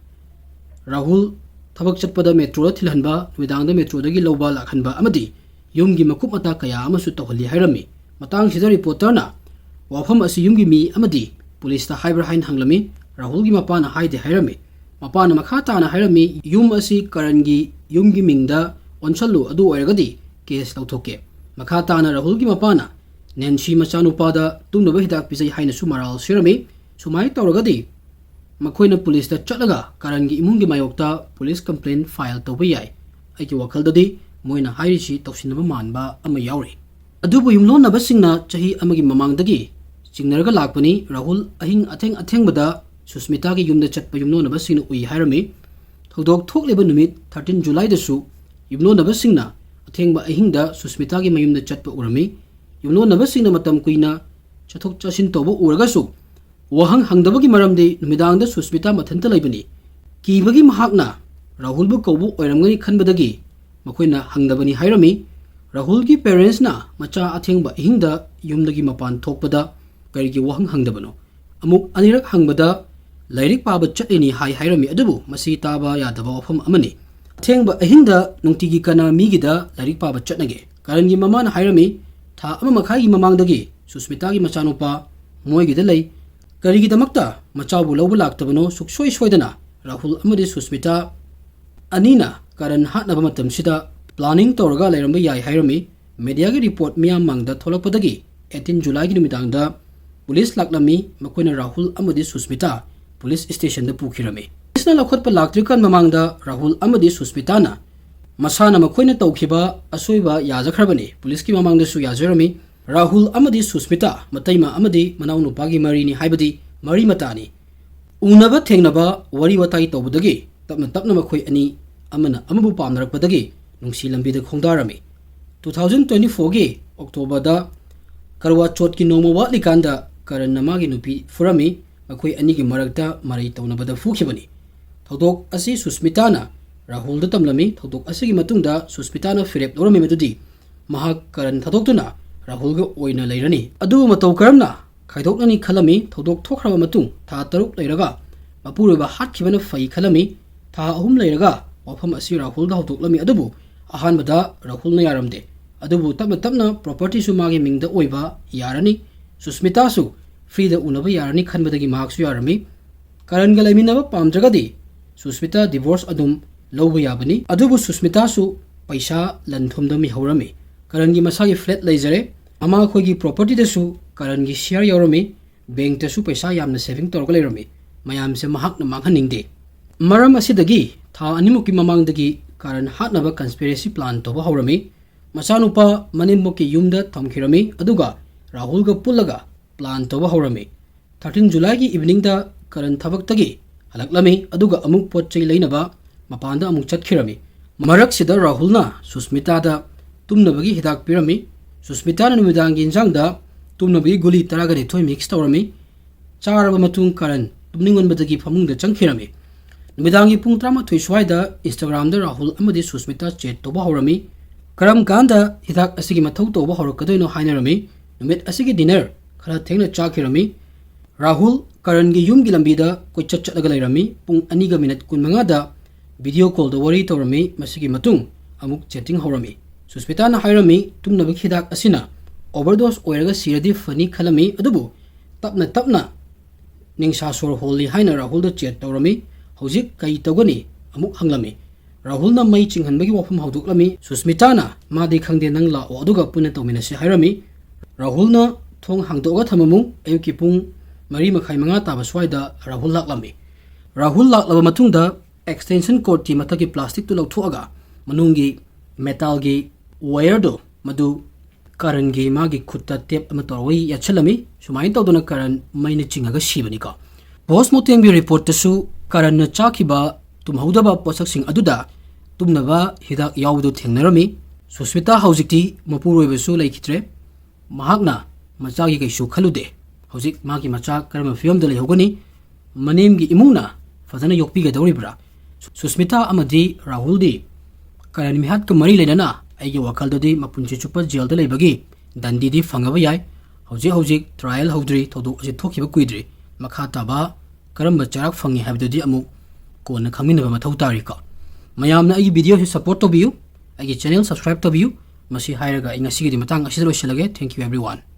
ꯔꯥꯍꯨꯜ ꯊꯕꯛ ꯆꯠꯄꯗ ꯃꯦꯇ꯭ꯔꯣꯗ ꯊꯤꯜꯍꯟꯕ, ꯅꯨꯃꯤꯗꯥꯡꯗ ꯃꯦꯇ꯭ꯔꯣꯗꯒꯤ ꯂꯧꯕ ꯂꯥꯛꯍꯟꯕ ꯑꯃꯗꯤ ꯌꯨꯝꯒꯤ ꯃꯀꯨꯞ ꯃꯇꯥ ꯀꯌꯥ ꯑꯃꯁꯨ ꯇꯧꯍꯜꯂꯤ ꯍꯥꯏꯔꯝꯃꯤ꯫ ꯃꯇꯥꯡꯁꯤꯗ ꯔꯤꯄꯣꯔꯇꯔꯅ ꯋꯥꯐꯝ ꯑꯁꯤ ꯌꯨꯝꯒꯤ ꯃꯤ ꯑꯃꯗꯤ ꯄꯨꯂꯤꯁꯇ ꯍꯥꯏꯕ꯭ꯔꯥ ꯍꯥꯏꯅ ꯍꯪꯂꯝꯃꯤ꯫ ꯔꯥꯍꯨꯜꯒꯤ ꯃꯄꯥꯅ ꯍꯥꯏꯗꯦ ꯍꯥꯏꯔꯝꯃꯤ꯫ ꯃꯄꯥꯅ ꯃꯈꯥ ꯇꯥꯅ ꯍꯥꯏꯔꯝꯃꯤ, "ꯌꯨꯝ ꯑꯁꯤ ꯀꯔꯟꯒꯤ ꯌꯨꯝꯒꯤ ꯃꯤꯡꯗ ꯑꯣꯟꯁꯜꯂꯨ, ꯑꯗꯨ ꯑꯣꯏꯔꯒꯗꯤ ꯀꯦꯁ ꯂꯧꯊꯣꯛꯀꯦ"꯫ ꯃꯈꯥ ꯇꯥꯅ ꯔꯥꯍꯨꯜꯒꯤ ꯃꯄꯥꯅ ꯅꯦꯟꯁꯤ ꯃꯆꯥꯅꯨꯄꯥꯗ ꯇꯨꯝꯅꯕ ꯍꯤꯗꯥꯛ ꯄꯤꯖꯩ ꯍꯥꯏꯅꯁꯨ ꯃꯔꯥꯜ ꯁꯤꯔꯝꯃꯤ꯫ ꯁꯨꯃꯥꯏꯅ ꯇꯧꯔꯒꯗꯤ ꯃꯈꯣꯏꯅ ꯄꯨꯂꯤꯁꯇ ꯆꯠꯂꯒ ꯀꯔꯟꯒꯤ ꯏꯃꯨꯡꯒꯤ ꯃꯥꯌꯣꯛꯇ ꯄꯨꯂꯤꯁ ꯀꯝꯄ꯭ꯂꯦꯟ ꯐꯥꯏꯜ ꯇꯧꯕ ꯌꯥꯏ꯫ ꯑꯩꯒꯤ ꯋꯥꯈꯜꯗꯗꯤ ꯃꯣꯏꯅ ꯍꯥꯏꯔꯤꯁꯤ ꯇꯧꯁꯤꯟꯅꯕ ꯃꯥꯟꯕ ꯑꯃ ꯌꯥꯎꯔꯤ꯫ ꯑꯗꯨꯕꯨ ꯌꯨꯝꯂꯣꯟꯅꯕꯁꯤꯡꯅ ꯆꯍꯤ ꯑꯃꯒꯤ ꯃꯃꯥꯡꯗꯒꯤ ꯆꯤꯡꯅꯔꯒ ꯂꯥꯛꯄꯅꯤ꯫ ꯔꯥꯍꯨꯜ ꯑꯍꯤꯡ ꯑꯊꯦꯡ ꯑꯊꯦꯡꯕꯗ ꯁꯨꯁꯃꯤꯇꯥꯒꯤ ꯌꯨꯝꯗ ꯆꯠꯄ ꯌꯨꯝꯂꯣꯟꯅꯕꯁꯤꯡꯅ ꯎꯏ ꯍꯥꯏꯔꯝꯃꯤ꯫ ꯊꯧꯗꯣꯛ ꯊꯣꯛꯂꯤꯕ ꯅꯨꯃꯤꯠ thirteen Julyꯗꯁꯨ ꯌꯨꯝꯂꯣꯟꯅꯕꯁꯤꯡꯅ ꯑꯊꯦꯡꯕ ꯑꯍꯤꯡꯗ ꯁꯨꯁꯃꯤꯇꯥꯒꯤ ꯃꯌꯨꯝꯗ ꯆꯠꯄ ꯎꯔꯝꯃꯤ꯫ ꯌꯨꯝꯂꯣꯟꯅꯕꯁꯤꯡꯅ ꯃꯇꯝ ꯀꯨꯏꯅ ꯆꯠꯊꯣꯛ ꯆꯠꯁꯤꯟ ꯇꯧꯕ ꯎꯔꯒꯁꯨ ꯋꯥꯍꯪ ꯍꯪꯗꯕꯒꯤ ꯃꯔꯝꯗꯤ ꯅꯨꯃꯤꯗꯥꯡꯗ ꯁꯨꯁꯃꯤꯇꯥ ꯃꯊꯟꯇ ꯂꯩꯕꯅꯤ꯫ ꯀꯤꯕꯒꯤ ꯃꯍꯥꯛꯅ ꯔꯥꯍꯨꯜꯕꯨ ꯀꯧꯕ ꯑꯣꯏꯔꯝꯒꯅꯤ ꯈꯟꯕꯗꯒꯤ ꯃꯈꯣꯏꯅ ꯍꯪꯗꯕꯅꯤ ꯍꯥꯏꯔꯝꯃꯤ꯫ ꯔꯥꯍꯨꯜꯒꯤ parents ꯅ ꯃꯆꯥ ꯑꯊꯦꯡꯕ ꯑꯍꯤꯡꯗ ꯌꯨꯝꯗꯒꯤ ꯃꯄꯥꯟ ꯊꯣꯛꯄꯗ ꯀꯔꯤꯒꯤ ꯋꯥꯍꯪ ꯍꯪꯗꯕꯅꯣ? ꯑꯃꯨꯛ ꯑꯅꯤꯔꯛ ꯍꯪꯕꯗ ꯂꯥꯏꯔꯤꯛ ꯄꯥꯕ ꯆꯠꯂꯤꯅꯤ ꯍꯥꯏ ꯍꯥꯏꯔꯝꯃꯤ꯫ ꯑꯗꯨꯕꯨ ꯃꯁꯤ ꯇꯥꯕ ꯌꯥꯗꯕ ꯋꯥꯐꯝ ꯑꯃꯅꯤ꯫ ꯑꯊꯦꯡꯕ ꯑꯍꯤꯡꯗ ꯅꯨꯡꯇꯤꯒꯤ ꯀꯅꯥ ꯃꯤꯒꯤꯗ ꯂꯥꯏꯔꯤꯛ ꯄꯥꯕ ꯆꯠꯅꯒꯦ? ꯀꯔꯟꯒꯤ ꯃꯃꯥꯅ ꯍꯥꯏꯔꯝꯃꯤ, ꯊꯥ ꯑꯃ ꯃꯈꯥꯏꯒꯤ ꯃꯃꯥꯡꯗꯒꯤ ꯁꯨꯁꯃꯤꯇꯥꯒꯤ ꯃꯆꯥꯅꯨꯄꯥ ꯃꯣꯏꯒꯤꯗ ꯂꯩ꯫ ꯀꯔꯤꯒꯤꯗꯃꯛꯇ ꯃꯆꯥꯕꯨ ꯂꯧꯕ ꯂꯥꯛꯇꯕꯅꯣ? ꯁꯨꯛꯁꯣꯏ ꯁꯣꯏꯗꯅ ꯔꯥꯍꯨꯜ ꯑꯃꯗꯤ ꯁꯨꯁꯃꯤꯇꯥ ꯑꯅꯤꯅ ꯀꯔꯟ ꯍꯥꯠꯅꯕ ꯃꯇꯝꯁꯤꯗ planning ꯇꯧꯔꯒ ꯂꯩꯔꯝꯕ ꯌꯥꯏ ꯍꯥꯏꯔꯝꯃꯤ꯫ Media ꯒꯤ report ꯃꯤꯌꯥꯝ ꯃꯥꯡꯗ ꯊꯣꯛꯂꯛꯄꯗꯒꯤ eighteen Julyꯒꯤ ꯅꯨꯃꯤꯗꯥꯡꯗ ꯄꯨꯂꯤꯁ ꯂꯥꯛꯂꯝꯃꯤ꯫ ꯃꯈꯣꯏꯅ ꯔꯥꯍꯨꯜ ꯑꯃꯗꯤ ꯁꯨꯁꯃꯤꯇꯥ ꯄꯨꯂꯤꯁ station ꯗ ꯄꯨꯈꯤꯔꯝꯃꯤ꯫ ꯄꯨꯂꯤꯁꯅ ꯂꯧꯈꯠꯄ ꯂꯥꯛꯇ꯭ꯔꯤꯀꯥꯟ ꯃꯃꯥꯡꯗ ꯔꯥꯍꯨꯜ ꯑꯃꯗꯤ ꯁꯨꯁꯃꯤꯇꯥꯅ ꯃꯁꯥꯅ ꯃꯈꯣꯏꯅ ꯇꯧꯈꯤꯕ ꯑꯁꯣꯏꯕ ꯌꯥꯖꯈ꯭ꯔꯕꯅꯤ꯫ ꯄꯨꯂꯤꯁꯀꯤ ꯃꯃꯥꯡꯗꯁꯨ ꯌꯥꯖꯔꯝꯃꯤ꯫ ꯔꯥꯍꯨꯜ ꯑꯃꯗꯤ ꯁꯨꯁꯃꯤꯇꯥ ꯃꯇꯩꯃ ꯑꯃꯗꯤ ꯃꯅꯥꯎꯅꯨꯄꯥꯒꯤ ꯃꯔꯤꯅꯤ, ꯍꯥꯏꯕꯗꯤ ꯃꯔꯤ ꯃꯇꯥꯅꯤ꯫ ꯎꯅꯕ ꯊꯦꯡꯅꯕ, ꯋꯥꯔꯤ ꯋꯥꯇꯥꯏ ꯇꯧꯕꯗꯒꯤ ꯇꯞꯅ ꯇꯞꯅ ꯃꯈꯣꯏ ꯑꯅꯤ ꯑꯃꯅ ꯑꯃꯕꯨ ꯄꯥꯝꯅꯔꯛꯄꯗꯒꯤ ꯅꯨꯡꯁꯤ ꯂꯝꯕꯤꯗ ꯈꯣꯡꯗꯥꯔꯝꯃꯤ꯫ Two thousand twenty four ꯒꯤ October ꯗ ꯀꯔꯋꯥ ꯆꯣꯠꯀꯤ ꯅꯣꯡꯃ ꯋꯥꯠꯂꯤꯀꯥꯟꯗ ꯀꯔꯟꯅ ꯃꯥꯒꯤ ꯅꯨꯄꯤ ꯐꯨꯔꯝꯃꯤ꯫ ꯃꯈꯣꯏ ꯑꯅꯤꯒꯤ ꯃꯔꯛꯇ ꯃꯔꯩ ꯇꯧꯅꯕꯗ ꯐꯨꯈꯤꯕꯅꯤ꯫ ꯊꯧꯗꯣꯛ ꯑꯁꯤ ꯁꯨꯁꯃꯤꯇꯥꯅ ꯔꯥꯍꯨꯜꯗ ꯇꯝꯂꯝꯃꯤ꯫ ꯊꯧꯗꯣꯛ ꯑꯁꯤꯒꯤ ꯃꯇꯨꯡꯗ ꯁꯨꯁꯃꯤꯇꯥꯅ ꯐꯤꯔꯦꯞ ꯂꯧꯔꯝꯃꯤ ꯃꯗꯨꯗꯤ ꯃꯍꯥꯛ ꯀꯔꯟ ꯊꯥꯗꯣꯛꯇꯨꯅ ꯔꯥꯍꯨꯜꯒ ꯑꯣꯏꯅ ꯂꯩꯔꯅꯤ꯫ ꯑꯗꯨꯕꯨ ꯃꯇꯧ ꯀꯔꯝꯅ ꯈꯥꯏꯗꯣꯛꯅꯅꯤ ꯈꯜꯂꯝꯃꯤ꯫ ꯊꯧꯗꯣꯛ ꯊꯣꯛꯈ꯭ꯔꯕ ꯃꯇꯨꯡ ꯊꯥ ꯇꯔꯨꯛ ꯂꯩꯔꯒ ꯃꯄꯨꯔꯣꯏꯕ ꯍꯥꯠꯈꯤꯕꯅ ꯐꯩ ꯈꯜꯂꯝꯃꯤ꯫ ꯊꯥ ꯑꯍꯨꯝ ꯂꯩꯔꯒ ꯋꯥꯐꯝ ꯑꯁꯤ ꯔꯥꯍꯨꯜꯗ ꯍꯧꯗꯣꯛꯂꯝꯃꯤ꯫ ꯑꯗꯨꯕꯨ ꯑꯍꯥꯟꯕꯗ ꯔꯥꯍꯨꯜꯅ ꯌꯥꯔꯝꯗꯦ꯫ ꯑꯗꯨꯕꯨ ꯇꯞꯅ ꯇꯞꯅ property ꯁꯨ ꯃꯥꯒꯤ ꯃꯤꯡꯗ ꯑꯣꯏꯕ ꯌꯥꯔꯅꯤ, ꯁꯨꯁꯃꯤꯇꯥꯁꯨ free ꯗ ꯎꯅꯕ ꯌꯥꯔꯅꯤ ꯈꯟꯕꯗꯒꯤ ꯃꯍꯥꯛꯁꯨ ꯌꯥꯔꯝꯃꯤ꯫ ꯀꯔꯟꯒ ꯂꯩꯃꯤꯟꯅꯕ ꯄꯥꯝꯗ꯭ꯔꯒꯗꯤ ꯁꯨꯁꯃꯤꯇꯥ divorce ꯑꯗꯨꯝ ꯂꯧꯕ ꯌꯥꯕꯅꯤ꯫ ꯑꯗꯨꯕꯨ ꯁꯨꯁꯃꯤꯇꯥꯁꯨ ꯄꯩꯁꯥ ꯂꯟ ꯊꯨꯝꯗ ꯃꯤꯍꯧꯔꯝꯃꯤ꯫ ꯀꯔꯟꯒꯤ ꯃꯁꯥꯒꯤ flat ꯂꯩꯖꯔꯦ꯫ ꯃꯃꯥꯈꯣꯏꯒꯤ property ꯗꯁꯨ ꯀꯔꯟꯒꯤ share ꯌꯥꯎꯔꯝꯃꯤ꯫ Bank ꯇꯁꯨ ꯄꯩꯁꯥ ꯌꯥꯝꯅ saving ꯇꯧꯔꯒ ꯂꯩꯔꯝꯃꯤ꯫ ꯃꯌꯥꯝꯁꯦ ꯃꯍꯥꯛꯅ ꯃꯥꯡꯍꯟꯅꯤꯡꯗꯦ꯫ ꯃꯔꯝ ꯑꯁꯤꯗꯒꯤ ꯊꯥ ꯑꯅꯤꯃꯨꯛꯀꯤ ꯃꯃꯥꯡꯗꯒꯤ ꯀꯔꯟ ꯍꯥꯠꯅꯕ conspiracy plan ꯇꯧꯕ ꯍꯧꯔꯝꯃꯤ꯫ ꯃꯆꯥꯅꯨꯄꯥ ꯃꯅꯦꯝꯕꯣꯛꯀꯤ ꯌꯨꯝꯗ ꯊꯝꯈꯤꯔꯝꯃꯤ, ꯑꯗꯨꯒ ꯔꯥꯍꯨꯜꯒ ꯄꯨꯜꯂꯒ plan ꯇꯧꯕ ꯍꯧꯔꯝꯃꯤ꯫ Thirteen Julyꯒꯤ eveningꯗ ꯀꯔꯟ ꯊꯕꯛꯇꯒꯤ ꯍꯜꯂꯛꯂꯝꯃꯤ, ꯑꯗꯨꯒ ꯑꯃꯨꯛ ꯄꯣꯠ ꯆꯩ ꯂꯩꯅꯕ ꯃꯄꯥꯟꯗ ꯑꯃꯨꯛ ꯆꯠꯈꯤꯔꯝꯃꯤ꯫ ꯃꯔꯛꯁꯤꯗ ꯔꯥꯍꯨꯜꯅ ꯁꯨꯁꯃꯤꯇꯥꯗ ꯇꯨꯝꯅꯕꯒꯤ ꯍꯤꯗꯥꯛ ꯄꯤꯔꯝꯃꯤ꯫ ꯁꯨꯁꯃꯤꯇꯥꯅ ꯅꯨꯃꯤꯗꯥꯡꯒꯤ ꯏꯟꯖꯥꯡꯗ ꯇꯨꯝꯅꯕꯒꯤ ꯒꯨꯂꯤ ꯇꯔꯥꯒ ꯅꯤꯊꯣꯏ mix ꯇꯧꯔꯝꯃꯤ꯫ ꯆꯥꯔꯕ ꯃꯇꯨꯡ ꯀꯔꯟ ꯇꯨꯝꯅꯤꯡꯃꯟꯕꯗꯒꯤ ꯐꯃꯨꯡꯗ ꯆꯪꯈꯤꯔꯝꯃꯤ꯫ ꯅꯨꯃꯤꯗꯥꯡꯒꯤ ꯄꯨꯡ ꯇꯔꯥꯃꯥꯊꯣꯏ ꯁ꯭ꯋꯥꯏꯗ Instagramꯗ ꯔꯥꯍꯨꯜ ꯑꯃꯗꯤ ꯁꯨꯁꯃꯤꯇꯥ chat ꯇꯧꯕ ꯍꯧꯔꯝꯃꯤ꯫ ꯀꯔꯝ ꯀꯥꯟꯗ ꯍꯤꯗꯥꯛ ꯑꯁꯤꯒꯤ ꯃꯊꯧ ꯇꯧꯕ ꯍꯧꯔꯛꯀꯗꯣꯏꯅꯣ ꯍꯥꯏꯅꯔꯝꯃꯤ꯫ ꯅꯨꯃꯤꯠ ꯑꯁꯤꯒꯤ dinner ꯈꯔ ꯊꯦꯡꯅ ꯆꯥꯈꯤꯔꯝꯃꯤ꯫ ꯔꯥꯍꯨꯜ ꯀꯔꯟꯒꯤ ꯌꯨꯝꯒꯤ ꯂꯝꯕꯤꯗ ꯀꯣꯏꯆꯠ ꯆꯠꯂꯒ ꯂꯩꯔꯝꯃꯤ꯫ ꯄꯨꯡ ꯑꯅꯤꯒ minute ꯀꯨꯟꯃꯉꯥꯗ video callꯗ ꯋꯥꯔꯤ ꯇꯧꯔꯝꯃꯤ꯫ ꯃꯁꯤꯒꯤ ꯃꯇꯨꯡ ꯑꯃꯨꯛ chatting ꯍꯧꯔꯝꯃꯤ꯫ ꯁꯨꯁꯃꯤꯇꯥꯅ ꯍꯥꯏꯔꯝꯃꯤ, ꯇꯨꯝꯅꯕꯒꯤ ꯍꯤꯗꯥꯛ ꯑꯁꯤꯅ overdose ꯑꯣꯏꯔꯒ ꯁꯤꯔꯗꯤ ꯐꯅꯤ ꯈꯜꯂꯝꯃꯤ, ꯑꯗꯨꯕꯨ ꯇꯞꯅ ꯇꯞꯅ ꯅꯤꯡꯁꯥ ꯁꯣꯔ ꯍꯣꯜꯂꯤ ꯍꯥꯏꯅ ꯔꯥꯍꯨꯜꯗ chat ꯇꯧꯔꯝꯃꯤ꯫ ꯍꯧꯖꯤꯛ ꯀꯩ ꯇꯧꯒꯅꯤ? ꯑꯃꯨꯛ ꯍꯪꯂꯝꯃꯤ꯫ ꯔꯥꯍꯨꯜꯅ ꯃꯩ ꯆꯤꯡꯍꯟꯕꯒꯤ ꯋꯥꯐꯝ ꯍꯧꯗꯣꯛꯂꯝꯃꯤ꯫ ꯁꯨꯁꯃꯤꯇꯥꯅ ꯃꯥꯗꯤ ꯈꯪꯗꯦ, ꯅꯪ ꯂꯥꯛꯑꯣ ꯑꯗꯨꯒ ꯄꯨꯟꯅ ꯇꯧꯃꯤꯟꯅꯁꯤ ꯍꯥꯏꯔꯝꯃꯤ꯫ ꯔꯥꯍꯨꯜꯅ ꯊꯣꯡ ꯍꯥꯡꯗꯣꯛꯑꯒ ꯊꯝꯃꯝꯃꯨ꯫ ꯑꯌꯨꯛꯀꯤ ꯄꯨꯡ ꯃꯔꯤ ꯃꯈꯥꯏ ꯃꯉꯥ ꯇꯥꯕ ꯁ꯭ꯋꯥꯏꯗ ꯔꯥꯍꯨꯜ ꯂꯥꯛꯂꯝꯃꯤ꯫ ꯔꯥꯍꯨꯜ ꯂꯥꯛꯂꯕ ꯃꯇꯨꯡꯗ extension cordꯀꯤ ꯃꯊꯛꯀꯤ plasticꯇꯨ ꯂꯧꯊꯣꯛꯑꯒ ꯃꯅꯨꯡꯒꯤ metalꯒꯤ wireꯗꯨ ꯃꯗꯨ ꯀꯔꯟꯒꯤ ꯃꯥꯒꯤ ꯈꯨꯠꯇ tape ꯑꯃ ꯇꯧꯔꯒ ꯌꯦꯠꯁꯜꯂꯝꯃꯤ꯫ ꯁꯨꯃꯥꯏꯅ ꯇꯧꯗꯅ ꯀꯔꯟ ꯃꯩꯅ ꯆꯤꯡꯉꯒ ꯁꯤꯕꯅꯤꯀꯣ꯫ Postmortemꯒꯤ reportꯇꯁꯨ ꯀꯔꯟꯅ ꯆꯥꯈꯤꯕ ꯇꯨꯝꯍꯧꯗꯕ ꯄꯣꯠꯁꯛꯁꯤꯡ ꯑꯗꯨꯗ ꯇꯨꯝꯅꯕ ꯍꯤꯗꯥꯛ ꯌꯥꯎꯕꯗꯨ ꯊꯦꯡꯅꯔꯝꯃꯤ꯫ ꯁꯨꯁꯃꯤꯇꯥ ꯍꯧꯖꯤꯛꯇꯤ ꯃꯄꯨꯔꯣꯏꯕꯁꯨ ꯂꯩꯈꯤꯗ꯭ꯔꯦ꯫ ꯃꯍꯥꯛꯅ ꯃꯆꯥꯒꯤ ꯀꯩꯁꯨ ꯈꯜꯂꯨꯗꯦ꯫ ꯍꯧꯖꯤꯛ ꯃꯥꯒꯤ ꯃꯆꯥ ꯀꯔꯝꯕ ꯐꯤꯕꯝꯗ ꯂꯩꯍꯧꯒꯅꯤ? ꯃꯅꯦꯝꯒꯤ ꯏꯃꯨꯡꯅ ꯐꯖꯅ ꯌꯣꯛꯄꯤꯒꯗꯧꯔꯤꯕ꯭ꯔꯥ? ꯁꯨꯁꯃꯤꯇꯥ ꯑꯃꯗꯤ ꯔꯥꯍꯨꯜꯗꯤ ꯀꯔꯟ ꯃꯤꯍꯥꯠꯀ ꯃꯔꯤ ꯂꯩꯅꯅ ꯑꯩꯒꯤ ꯋꯥꯈꯜꯗꯗꯤ ꯃꯄꯨꯟꯁꯤ ꯆꯨꯞꯄ ꯖꯦꯜꯗ ꯂꯩꯕꯒꯤ ꯗꯟꯗꯤꯗꯤ ꯐꯪꯉꯕ ꯌꯥꯏ꯫ ꯍꯧꯖꯤꯛ ꯍꯧꯖꯤꯛ trial ꯍꯧꯗ꯭ꯔꯤ, ꯊꯧꯗꯣꯛ ꯑꯁꯤ ꯊꯣꯛꯈꯤꯕ ꯀꯨꯏꯗ꯭ꯔꯤ꯫ ꯃꯈꯥ ꯇꯥꯕ ꯀꯔꯝꯕ ꯆꯩꯔꯥꯛ ꯐꯪꯉꯤ ꯍꯥꯏꯕꯗꯨꯗꯤ ꯑꯃꯨꯛ ꯀꯣꯟꯅ ꯈꯪꯃꯤꯟꯅꯕ ꯃꯊꯧ ꯇꯥꯔꯤꯀꯣ꯫ ꯃꯌꯥꯝꯅ ꯑꯩꯒꯤ videoꯁꯤ support ꯇꯧꯕꯤꯌꯨ, ꯑꯩꯒꯤ channel subscribe ꯇꯧꯕꯤꯌꯨ꯫ ꯃꯁꯤ ꯍꯥꯏꯔꯒ ꯑꯩ ꯉꯁꯤꯒꯤꯗꯤ ꯃꯇꯥꯡ ꯑꯁꯤꯗ ꯂꯣꯏꯁꯤꯜꯂꯒꯦ꯫ Thank you everyone꯫